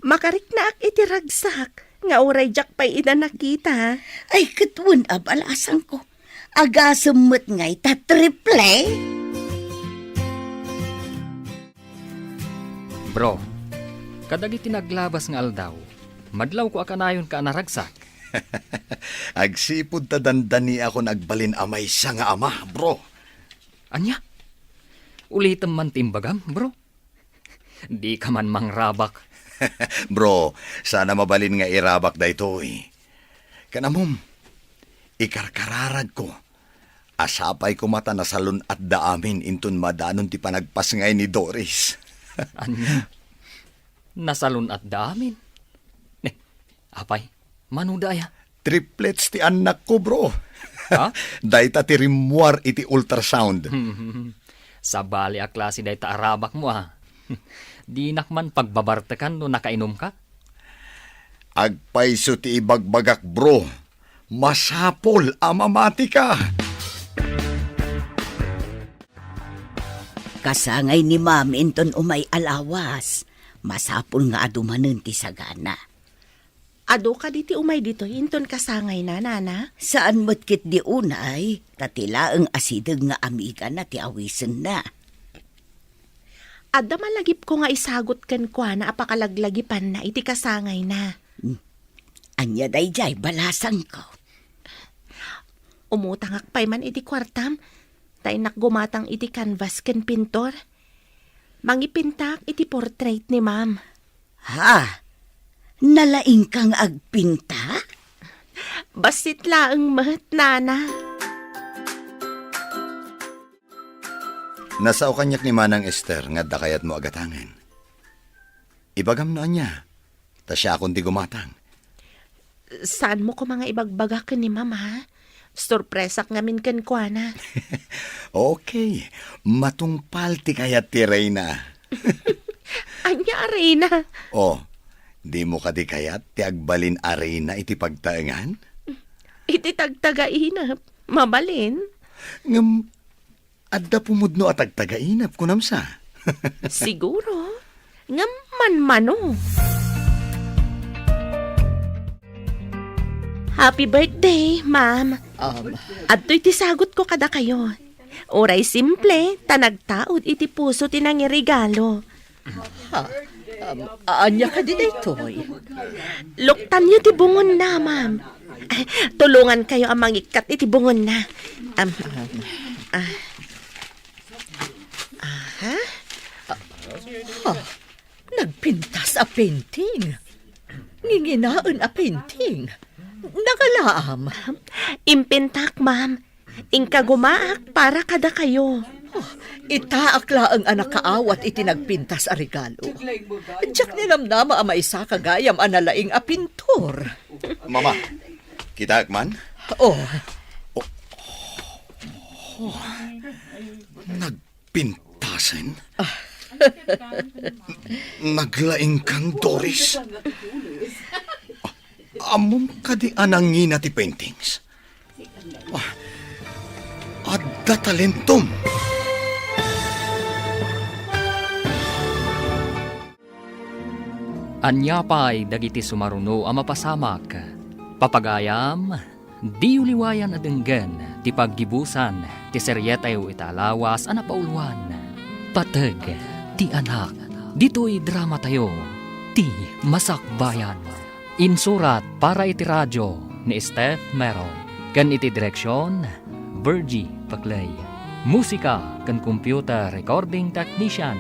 makariknaak iti ragsak nga uray diak pay ida nakita. Ay, ket wen a balasangko. Agasem met ngay ta triple? Bro, kadagiti naglabas nga aldaw, madlawko a kanayonka a naragsak. Agsipud ta dandaniakon agbalin a maysa nga ama, bro. Ania? Ulitem man ti imbagam, bro. Dika man mangrabak. Bro, saan a mabalin nga irabak daytoy. Ken ammom, ikarkararagko a sapay koma ta nasalun-atda amin inton madanon ti panagpasngay ni Doris. Ania? Nasalun-atda amin? Ne, apay, manoda aya? Triplets ti annakko, bro. Ha? Dayta ti rimmuar iti ultrasound. Sabali a klase dayta a rabakmo, a. Dinak man pagbabartekan no nakainumka. Agpayso ti ibagbagak, bro. Masapul a mamatika. Kasangay ni Ma'am inton umay a lawas. Masapul nga adu manen ti sagana. Adu kadi ti umay ditoy inton kasangayna, nana? Saan met ketdi unay, ta ti laeng a sideg nga amigana ti awisenna. Adda malagipko nga isagut kenkuana a pakalaglagipanna iti kasangayna. Hmm. Ania daydiay, balasangko? Umutangak pay man iti kuartam, ta innak gumatang iti canvas ken pintor. Mangipintaak iti portrait ni Ma'am. Ha? Nalaingka nga agpinta? Bassit laeng met, Nana. Nasao kaniak ni Manang Ester nga adda kayatmo a gatangen. Ibagam no ania, ta siakon ti gumatang. Saanmo koma nga ibagbaga ken ni Mama? Sorpresak ngamin kenkuana. Okay, matungpal ti kayat ti reyna. Ania a reyna? Oh, dimo kadi kayat ti agbalin a reyna iti pagtaengan? Iti tagtagainep, mabalin. Ngem, adda pumudno a tagtagainep, kunam sa? Siguro. Ngem manmano. Happy birthday, ma'am. Um, Adtoy ti sagutko kadakayo. Uray simple, ta nagtaud iti puso ti nangiregalo. Ha? Um, ania kadi daytoy? Luktanyo ti bungonna, ma'am. Ay, tulongankayo a mangikkat iti bungonna. Um, ah. Aha. Ha? Nagpintas a painting. Nginginaen a painting. Nangalaam. Impintak, ma'am. Inkagumaak para kadakayo. Oh, itaak laeng a nakaawat iti nagpintas a regalo. Diak ninamnama a maisaka gayam a nalaing a pintor. Mama, kitaek man? Oh. Oh. Oh. Nagpintasen? Naglaingkan, Doris? Ammom kadi a nangina ti paintings? Ah, adda talentom. Ania pay dagiti sumaruno a mapasamak? Papagayam, diyo liwayan a denggen ti paggibusan ti serietayo ita a lawas a napauluan, Pateg ti Anak. Ditoy dramatayo, Ti Masakbayan. Insurat para iti radio ni Steph Mero, ken iti direksion, Virgie Paclay. Musika ken computer recording technician,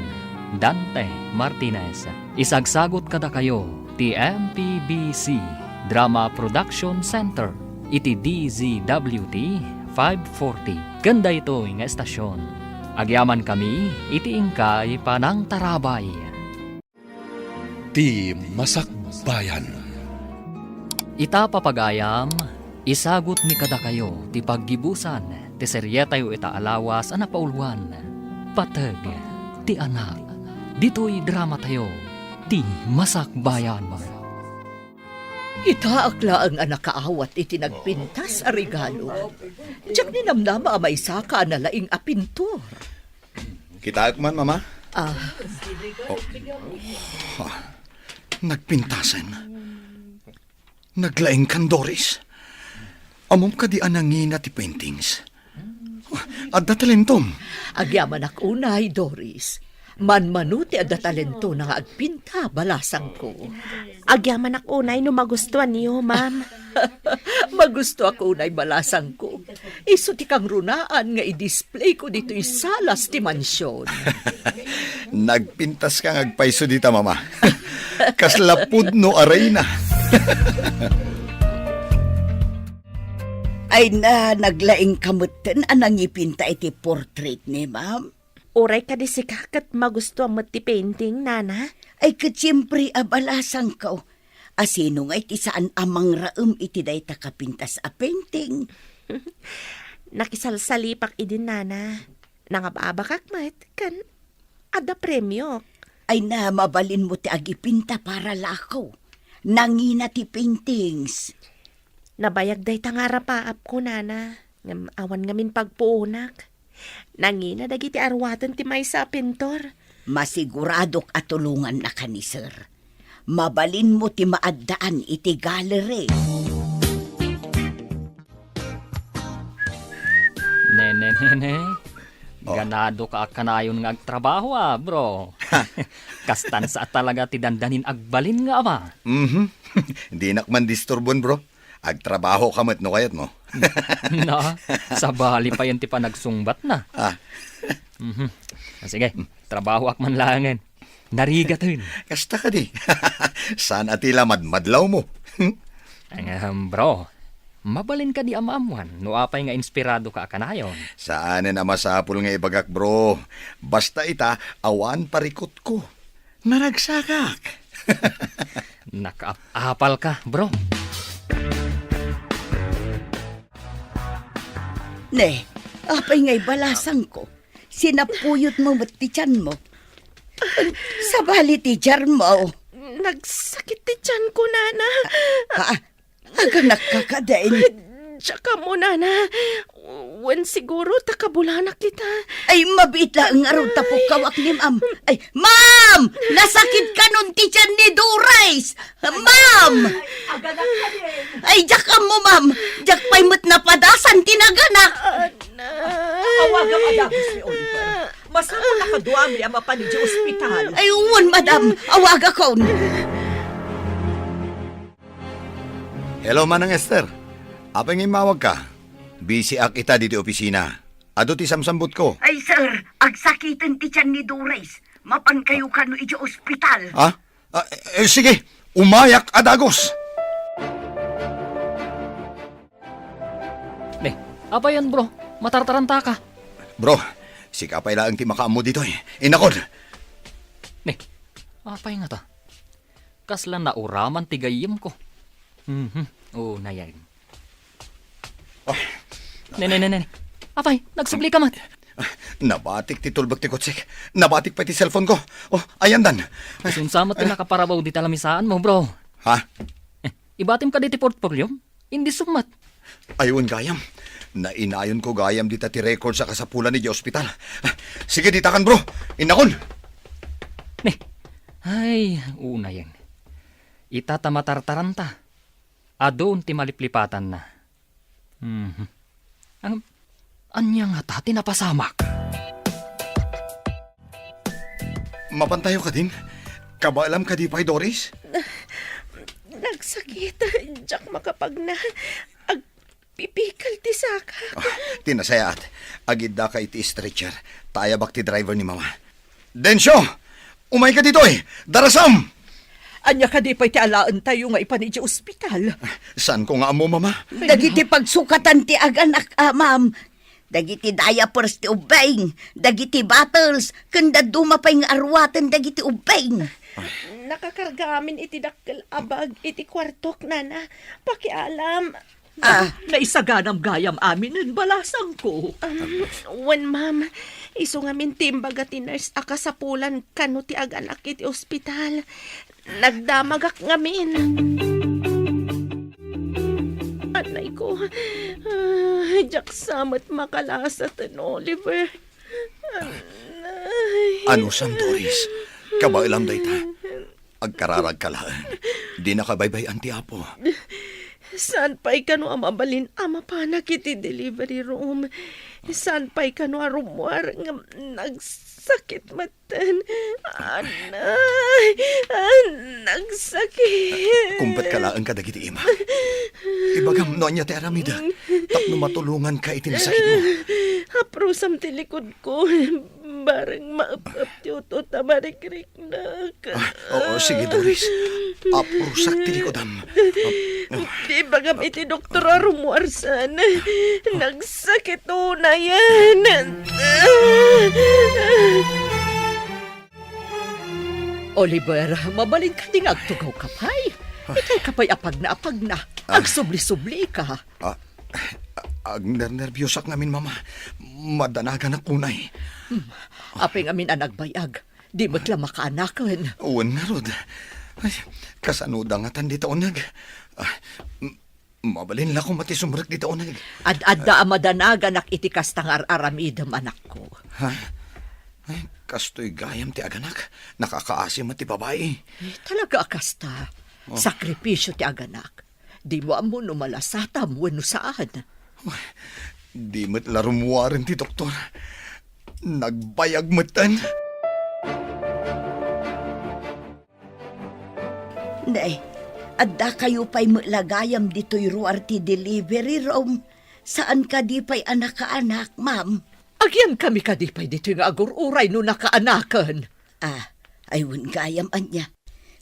Dante Martinez. Isagsagut kadakayo ti M P B C Drama Production Center iti D Z W T five forty ken daytoy nga estasion. Agyamankami iti inkay panangtarabay. Ti Masakbayan. Ita, papagayam, isagutmi kadakayo ti paggibusan ti serietayo ita a lawas a napauluan, Pateg ti Anak. Ditoy dramatayo, Ti Masakbayan. Itaak laeng a nakaawat iti nagpintas a regalo. Diak ninamnama a maisaka a nalaing a pintor. Kitaek man, Mama? Ah. Oh. Ah. Nagpintasen. Naglaingkan, Doris. Ammom kadi a nangina ti paintings? Adda talentom. Agyamanak unay, Doris. Manmano ti adda talentona nga agpinta, balasangko. Agyamanak unay no magustuanyo, ma'am. Magustuak unay, balasangko. Isu ti kangrunaan nga i-displayko ditoy salas ti mansion. Nagpintaska nga agpayso dita, Mama. Kasla pudno a reyna. Ay na, naglaingka metten a nangipinta iti portrait ni ma'am. Uray kadi sika ket magustuam met ti painting, nana? Ay, ket siempre a balasangko. A sino ngay ti saan a mangraem iti dayta kapintas a painting? Nakisalsalipak idin, nana. Nangab-abakak met, ken adda premiok. Ay na, mabalinmo ti agipinta para lako. Nangina ti paintings. Nabayag dayta nga arapaapko, nana. Ngem awan ngamin pagpuonak. Nangina dagiti arwaten ti maysa a pintor. Masiguradok a tulongannaka ni Sir. Mabalinmo ti maaddaan iti gallery. Nene, nene. Oh. Ganado ka a kanayon nga agtrabaho, ah, bro. Kastan sa talaga ti dandanin agbalin nga ama. Mhm. Dinak man disturbon, bro. Agtrabaho ka met no kayatmo. Na, sabali pa yan ti panagsungbat na. Ah. Mhm. Ah, sige, trabahoak man laengen. Narigaten. Kasta kadi. Saan a ti la madmadlawmo? Ahem, bro. Mabalin kadi a maammuan no apay nga inspiradoka a kanayon? Saanen a masapul nga ibagak, bro. Basta ita, awan parikutko. Naragsakak. Nakaap-apal ka, bro. Ne, apay nga ibalasangko? Sinapuyotmo met ti tianmo. Sabali ti tiarmo. Nagsakit ti tianko, nana. Ah, aganakka kadin? Diak ammo, nana. Wen siguro ta kabulanak ita. Ay, mabiit laeng ngarud ta pukkawak ni Ma'am. Ay, Ma'am! Nasakit kanon ti tian ni Doris! Ma'am! Ay, diak ammo, Ma'am. Diak pay met napadasan ti naganak. Ana. Awagam a dagus ni Oliver. Masapul a kaduami a mapan idiay ospital. Ay, wen, madam. Awagakon. Hello, Manang Esther. Apay nga immawagka? Busy ak ita ditoy opisina. Adu ti samsambutko. Ay, sir, agsakiten ti tian ni Doris. Mapankayo kano idiay ospital. Ha? Ah, eh, sige, umayak a dagus. Ne, apay yan, bro? Matartarantaka. Bro, sika pay laeng ti makaammo ditoy. Inakon. Ne, apay ngata? Kasla nauraman ti gayyemko. Mhm. Oo, nayan. Ah. Ne, ne, ne, ne. Apay, nagsubli ka met. Ah, nabatik ti tulbek ti kotsek. Nabatik pay ti cellphone ko. Oh, ayandan. Isunsa met ti nakaparabaw dita lamisaanmo, bro? Ha? Eh, ibatim kadi ti portfolio? Indi summat. Ay, wen gayam. Nainayonko gayam dita ti records a kasapulan idiay ospital. Ah, sige, ditakan, bro. Innakon. Ne. Ay, unayen. Ita ta matartaranta. Adun ti maliplipatanna. Mhm. Ang, ania ngata ti napasamak? Mapantayo kadin? Kabaelam kadi pay, Doris? Nagsakit. Diak makapagna. Agpipikal ti sakak. Ah, ti nasayaat. Agiddaka iti stretcher. Ta ayabak ti driver ni Mama. Dencio! Umayka ditoy! Darasam! Ania kadi pay ti alaentayo nga ipan idiay ospital? Saanko nga ammo, Mama. Dagiti pagsukatan ti aganak, a, ma'am. Dagiti diapers ti ubbing, dagiti bottles, ken dadduma pay nga aruaten dagiti ubbing. Nakakarga amin iti dakkel a bag iti kuartok, nana. Pakialam. Ah. Naisaganam gayam aminen, balasangko. Um, wen, ma'am, isu ngamin ti imbaga ti nurse a kasapulan kano ti aganak iti ospital. Nagdamagak ngamin. Anay ko, ah, diak sa met makalasaten, Oliver. Anusam, Doris? Kabaelam dayta. Agkararagka laeng. Dinaka baybay-an ti Apo. Saan pay kano a mabalin a mapanak iti delivery room? Saan pay kano a rummuar ngem nagsakit metten? Anay, ah, nagsakit. Kumpetka laeng kadagiti ima. Ibagam no ania ti aramidek tapno matulonganka iti nasakitmo. Aprusam ti likod ko, bareng maep-ep ti utot a marikriknak. Ah, oo, sige, Doris. Aprusak ti likodam. Ah, ah. Ibagam iti doktor a rummuar saan. Nagsakit unayen. Oliver, mabalin kadi nga agtugawka pay? Itay ka pay apagna-apagna. Ah. Agsubli-sublika. Ah, agnernerbiosak ngamin, Mama. Madanaganak unay. Hmm. Apay ngamin a nagbayag? Di met la makaanaken. Wen ngarud. Ay, kasano da ngatan dita uneg? Ah, m-, mabalin la koma ti sumrek dita uneg. Ad-adda a madanaganak iti kasta nga ar-aramidem, anakko. Ha? Ay, kastoy gayam ti aganak. Nakakaasi met ti babai. Eh, talaga a kasta. Oh. Sakripisio ti aganak. Dimo ammo no malasatam wenno saan. Uy, di met la rummuaren ti doktor. Nagbayag metten. Nay, addakayo pay met la gayam ditoy ruar ti delivery room. Saan kadi pay a nakaanak, ma'am? Agyankami kadi pay ditoy nga agur-uray no nakaanaken? Ah, ay wen gayam ania.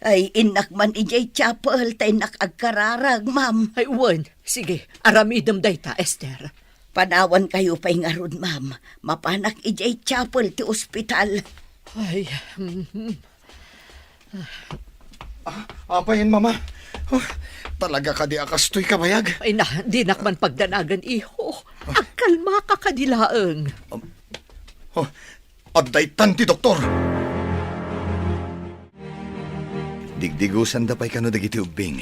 Ay, innak man idiay chapel, ta innak agkararag, ma'am. Ay, wen. Sige, aramidem dayta, Esther. Panawankayo pay ngarud, ma'am. Mapanak idiay chapel ti ospital. Ay, mhm. Ah, apay, Mama? Oh, talaga kadi a kastoy kabayag? Ay na, dinak man pagdanagan, iho. Agkalmaka kadi laeng. Um, oh, adda itan ti doktor. Digdigusanda pay kano dagiti ubbing.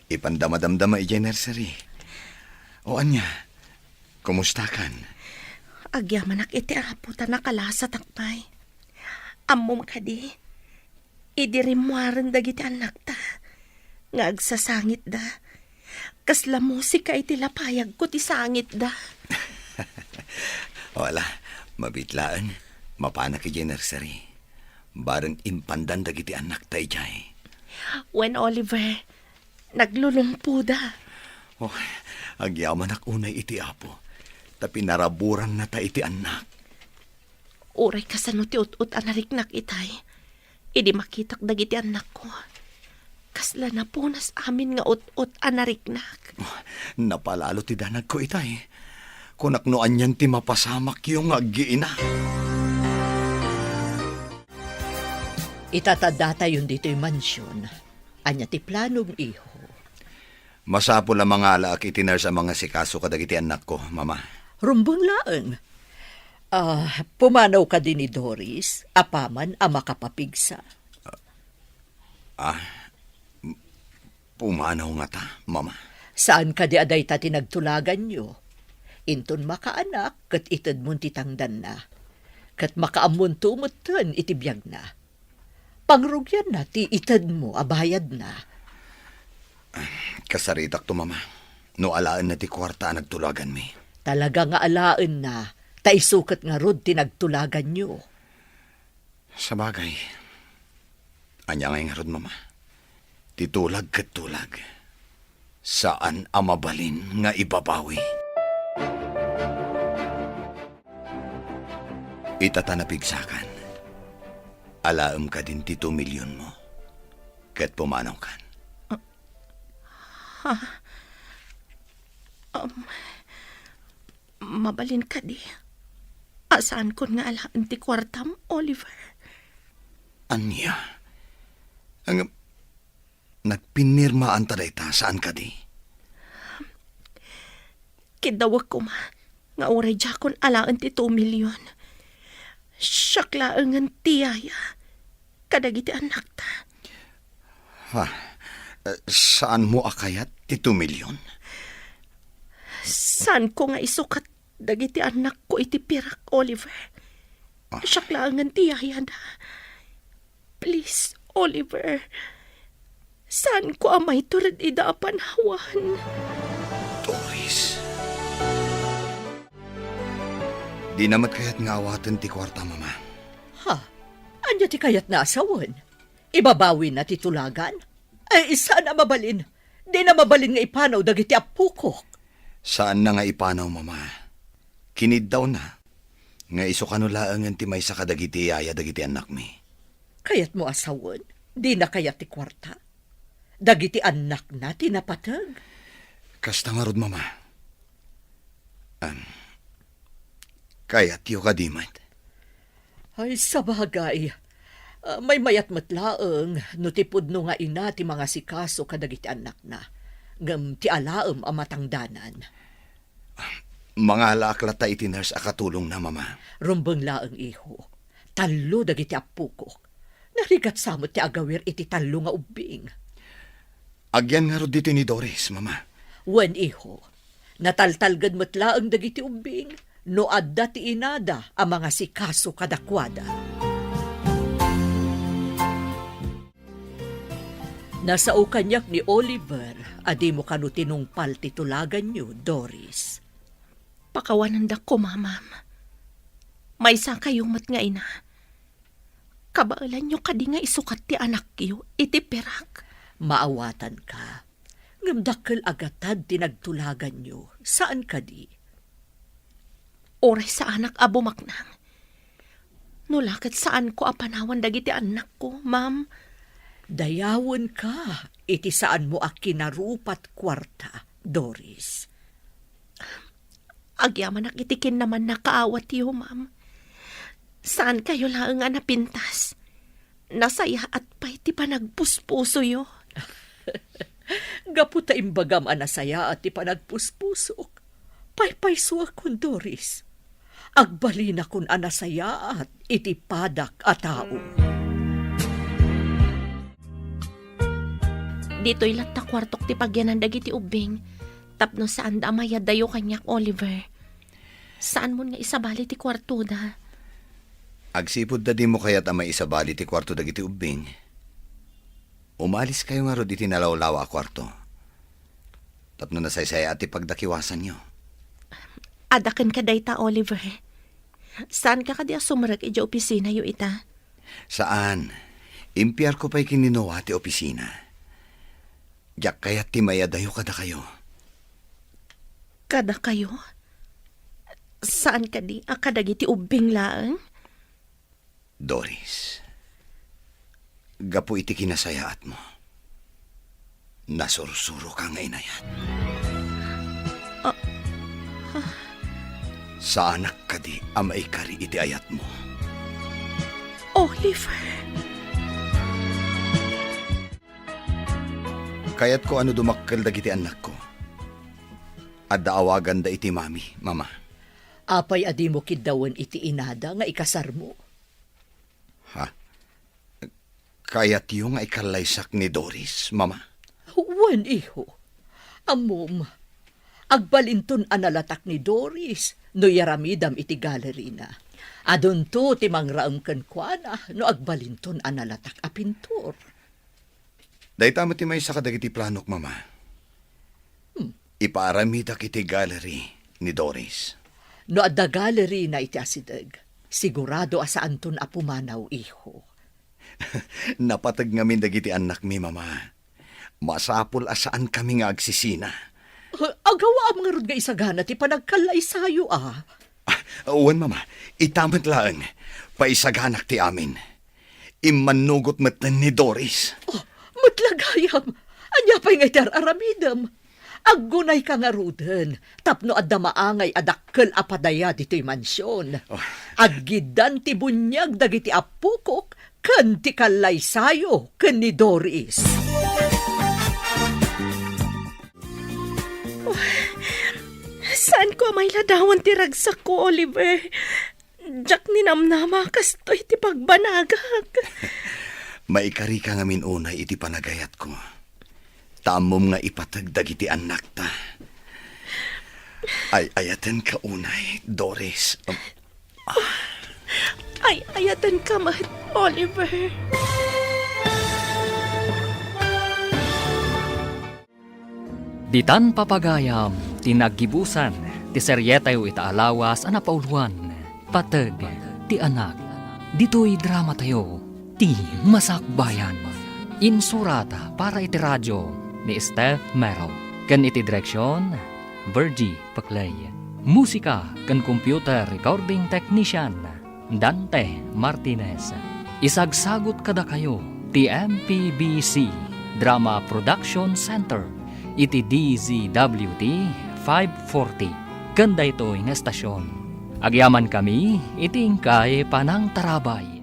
Ipanda madamdama idiay nursery. O ania, kumustakan? Agyamanak iti Apo ta nakalasatak pay. Ammom kadi, idi rimmuaren dagiti annakta nga agsasangitda, kasla musika iti lapayagko ti sangitda. Wala, mabiit laeng, mapanak idiay nursery. Bareng impandan dagiti annakta idiay. Wen, Oliver, naglulumpoda. Oh, agyamanak unay iti Apo, ta pinaraburannata iti annak. Uray kasano ti ut-ot a nariknak itay, idi makitak dagiti annakko, kasla napunas amin nga ut-ot a nariknak. Oh, napalalo ti danagko itay. Kunak no anian ti mapasamakyo nga aggiina. Ita ta datayon ditoy mansion. Ania ti planom, iho? Masapul a mangalaak iti nurse a mangasikaso kadagiti annakko, Mama. Rumbeng laeng. Ah, pumanaw kadi ni Doris, apaman a makapapigsa. Ah, m-, pumanaw ngata, Mama? Saan kadi a dayta ti nagtulaganyo? Inton makaanak, ket itedmon ti tangdanna. Ket makaammonto metten iti biagna. Pangrugianna ti itedmo a bayadna. Kasaritakto, Mama, no alaenna ti kuarta a nagtulaganmi. Talaga nga alaenna, ta isu ket ngarud ti nagtulaganyo. Sabagay, ania ngay ngarud, Mama? Ti tulag ket tulag. Saan a mabalin nga ibabawi. Ita ta napigsakan. Alaem kadin ti two millionmo. Ket pumanawkan. Ah, ha? Um, mabalin kadi a saankon nga alaen ti kuartam, Oliver? Ania? Ang, nagpinirmaanta dayta, saan kadi? Kiddawek koma nga uray diakon alaen ti two million. Siak laengen ti yaya kadagiti annakta. Ha? Eh, saanmo a kayat ti two million? Saanko nga isukat dagiti annakko iti pirak, Oliver. Ah. Siak laengen ti yayada. Please, Oliver. Saanko a maitured ida a panawan. Doris. Dina met kayat nga awaten ti kuarta, Mama. Ha? Ania ti kayatna a sawen? Ibabawina ti tulagan? Ay, saan a mabalin. Dina mabalin nga ipanaw dagiti appokok. Saanna nga ipanaw, Mama. Kiniddawna nga isu kano laengen ti maysa kadagiti yaya dagiti annakmi. Kayatmo a sawen? Dina kayat ti kuarta? Dagiti annakna ti napateg? Kasta ngarud, Mama. Am, kayatyo kadi met? Ay, sabagay. Ah, maymayat met laeng no ti pudno nga ina ti mangasikaso kadagiti annakna. Ngem ti alaem a matangdanan. Mangalaak latta iti nurse a katulongna, Mama. Rumbeng laeng, iho. Tallo dagiti appokok. Narigat sa met ti agawir iti tallo nga ubbing. Agyan ngarud ditoy ni Doris, Mama. Wen, iho. Nataltalged met laeng dagiti ubbing no adda ti inada a mangasikaso kadakuada. Nasao kaniak ni Oliver a dimo kano tinungpal ti tulaganyo, Doris. Pakawanendak koma, ma'am. Maysakayo met nga ina. Kabaelanyo kadi nga isukat ti anakyo iti pirak? Maawatanka. Ngem dakkel a gatad ti nagtulaganyo, saan kadi? Uray saanak a bumaknang. No la ket saanko a panawan dagiti annakko, ma'am. Dayawenka iti saanmo a kinarupat kuarta, Doris. Agyamanak iti kinnamannakaawatyo, ma'am. Saankayo laeng a napintas. Nasayaat pay ti panagpuspusoyo. Gapu ta imbagam a nasayaat ti panagpuspusok, paypaysuakon, Doris. Agbalinakon a nasayaat iti padak a tao. Ditoy latta kuartok ti pagyanan dagiti ubbing, tapno saanda a mayadayo kaniak, Oliver. Saanmon nga isabali ti kuartoda. Agsipud ta dimo kayat a maisabali ti kuarto dagiti ubbing, umaliskayo ngarud iti nalawlawa a kuarto. Tapno nasaysayaat ti pagdakiwasanyo. Adda kenka dayta, Oliver. Saanka kadi a sumrek idiay opisinayo ita? Saan. Impiarko pay ken ni Noah ti opisina. Diak kayat ti mayadayo kadakayo. Kadakayo? Saan kadi a kadagiti ubbing laeng? Doris, gapu iti kinasayaatmo, nasursuroka nga inayat. Ah, ah. Saanak kadi a maikari iti ayatmo? Oliver. Kayatko a no dumakkel dagiti annakko, adda awaganda iti mami, mama. Apay a dimo kiddawen iti inada nga ikasarmo? Ha? Kayatyo nga ikallaysak ni Doris, mama? Wen, iho. Ammom, agbalinton a nalatak ni Doris no iyaramidam iti galerina. Adunto ti mangraem kenkuana no agbalinton a nalatak a pintor. Dayta met ti maysa kadagiti planok, mama. Hmm. Ipaaramidak iti gallery ni Doris. No adda gallery na iti asideg, sigurado a saanton a pumanaw, iho. Napateg ngamin dagiti annakmi, mama. Masapul a saankami nga agsisina. Agawaam ngarud nga isagana ti panagkallaysayo, a? Ah, wen, mama. Ita met laeng. Paisaganak ti amin. Immannugot metten ni Doris. Oh, met la gayam. Ania pay nga iti ar-aramidem? Aggunayka ngaruden tapno adda maangay a dakkel a padaya ditoy mansion. Oh. Aggiddan ti buniag dagiti appokok ken ti kallaysayo ken ni Doris. Saanko a mailadawan ti ragsakko, Oliver. Diak ninamnama kastoy ti pagbanagak. Maikarika ngamin unay iti panagayatko. Ta ammom nga ipateg dagiti annakta. Ay-ayatenka unay, Doris. Ay-ayatenka met, Oliver. Ditan papagayam ti naggibusan ti serietayo ita a lawas a napauloan, Pateg ti Anak. Ditoy dramatayo, Ti Masakbayan. Insurat para iti radio ni Steph Mero. Ken iti direksion, Virgie Paclay. Musika ken computer recording technician, Dante Martinez. Isagsagut kadakayo ti M P B C Drama Production Center iti D Z W T five forty ken daytoy nga estasion. Agyamankami iti inkay panangtarabay.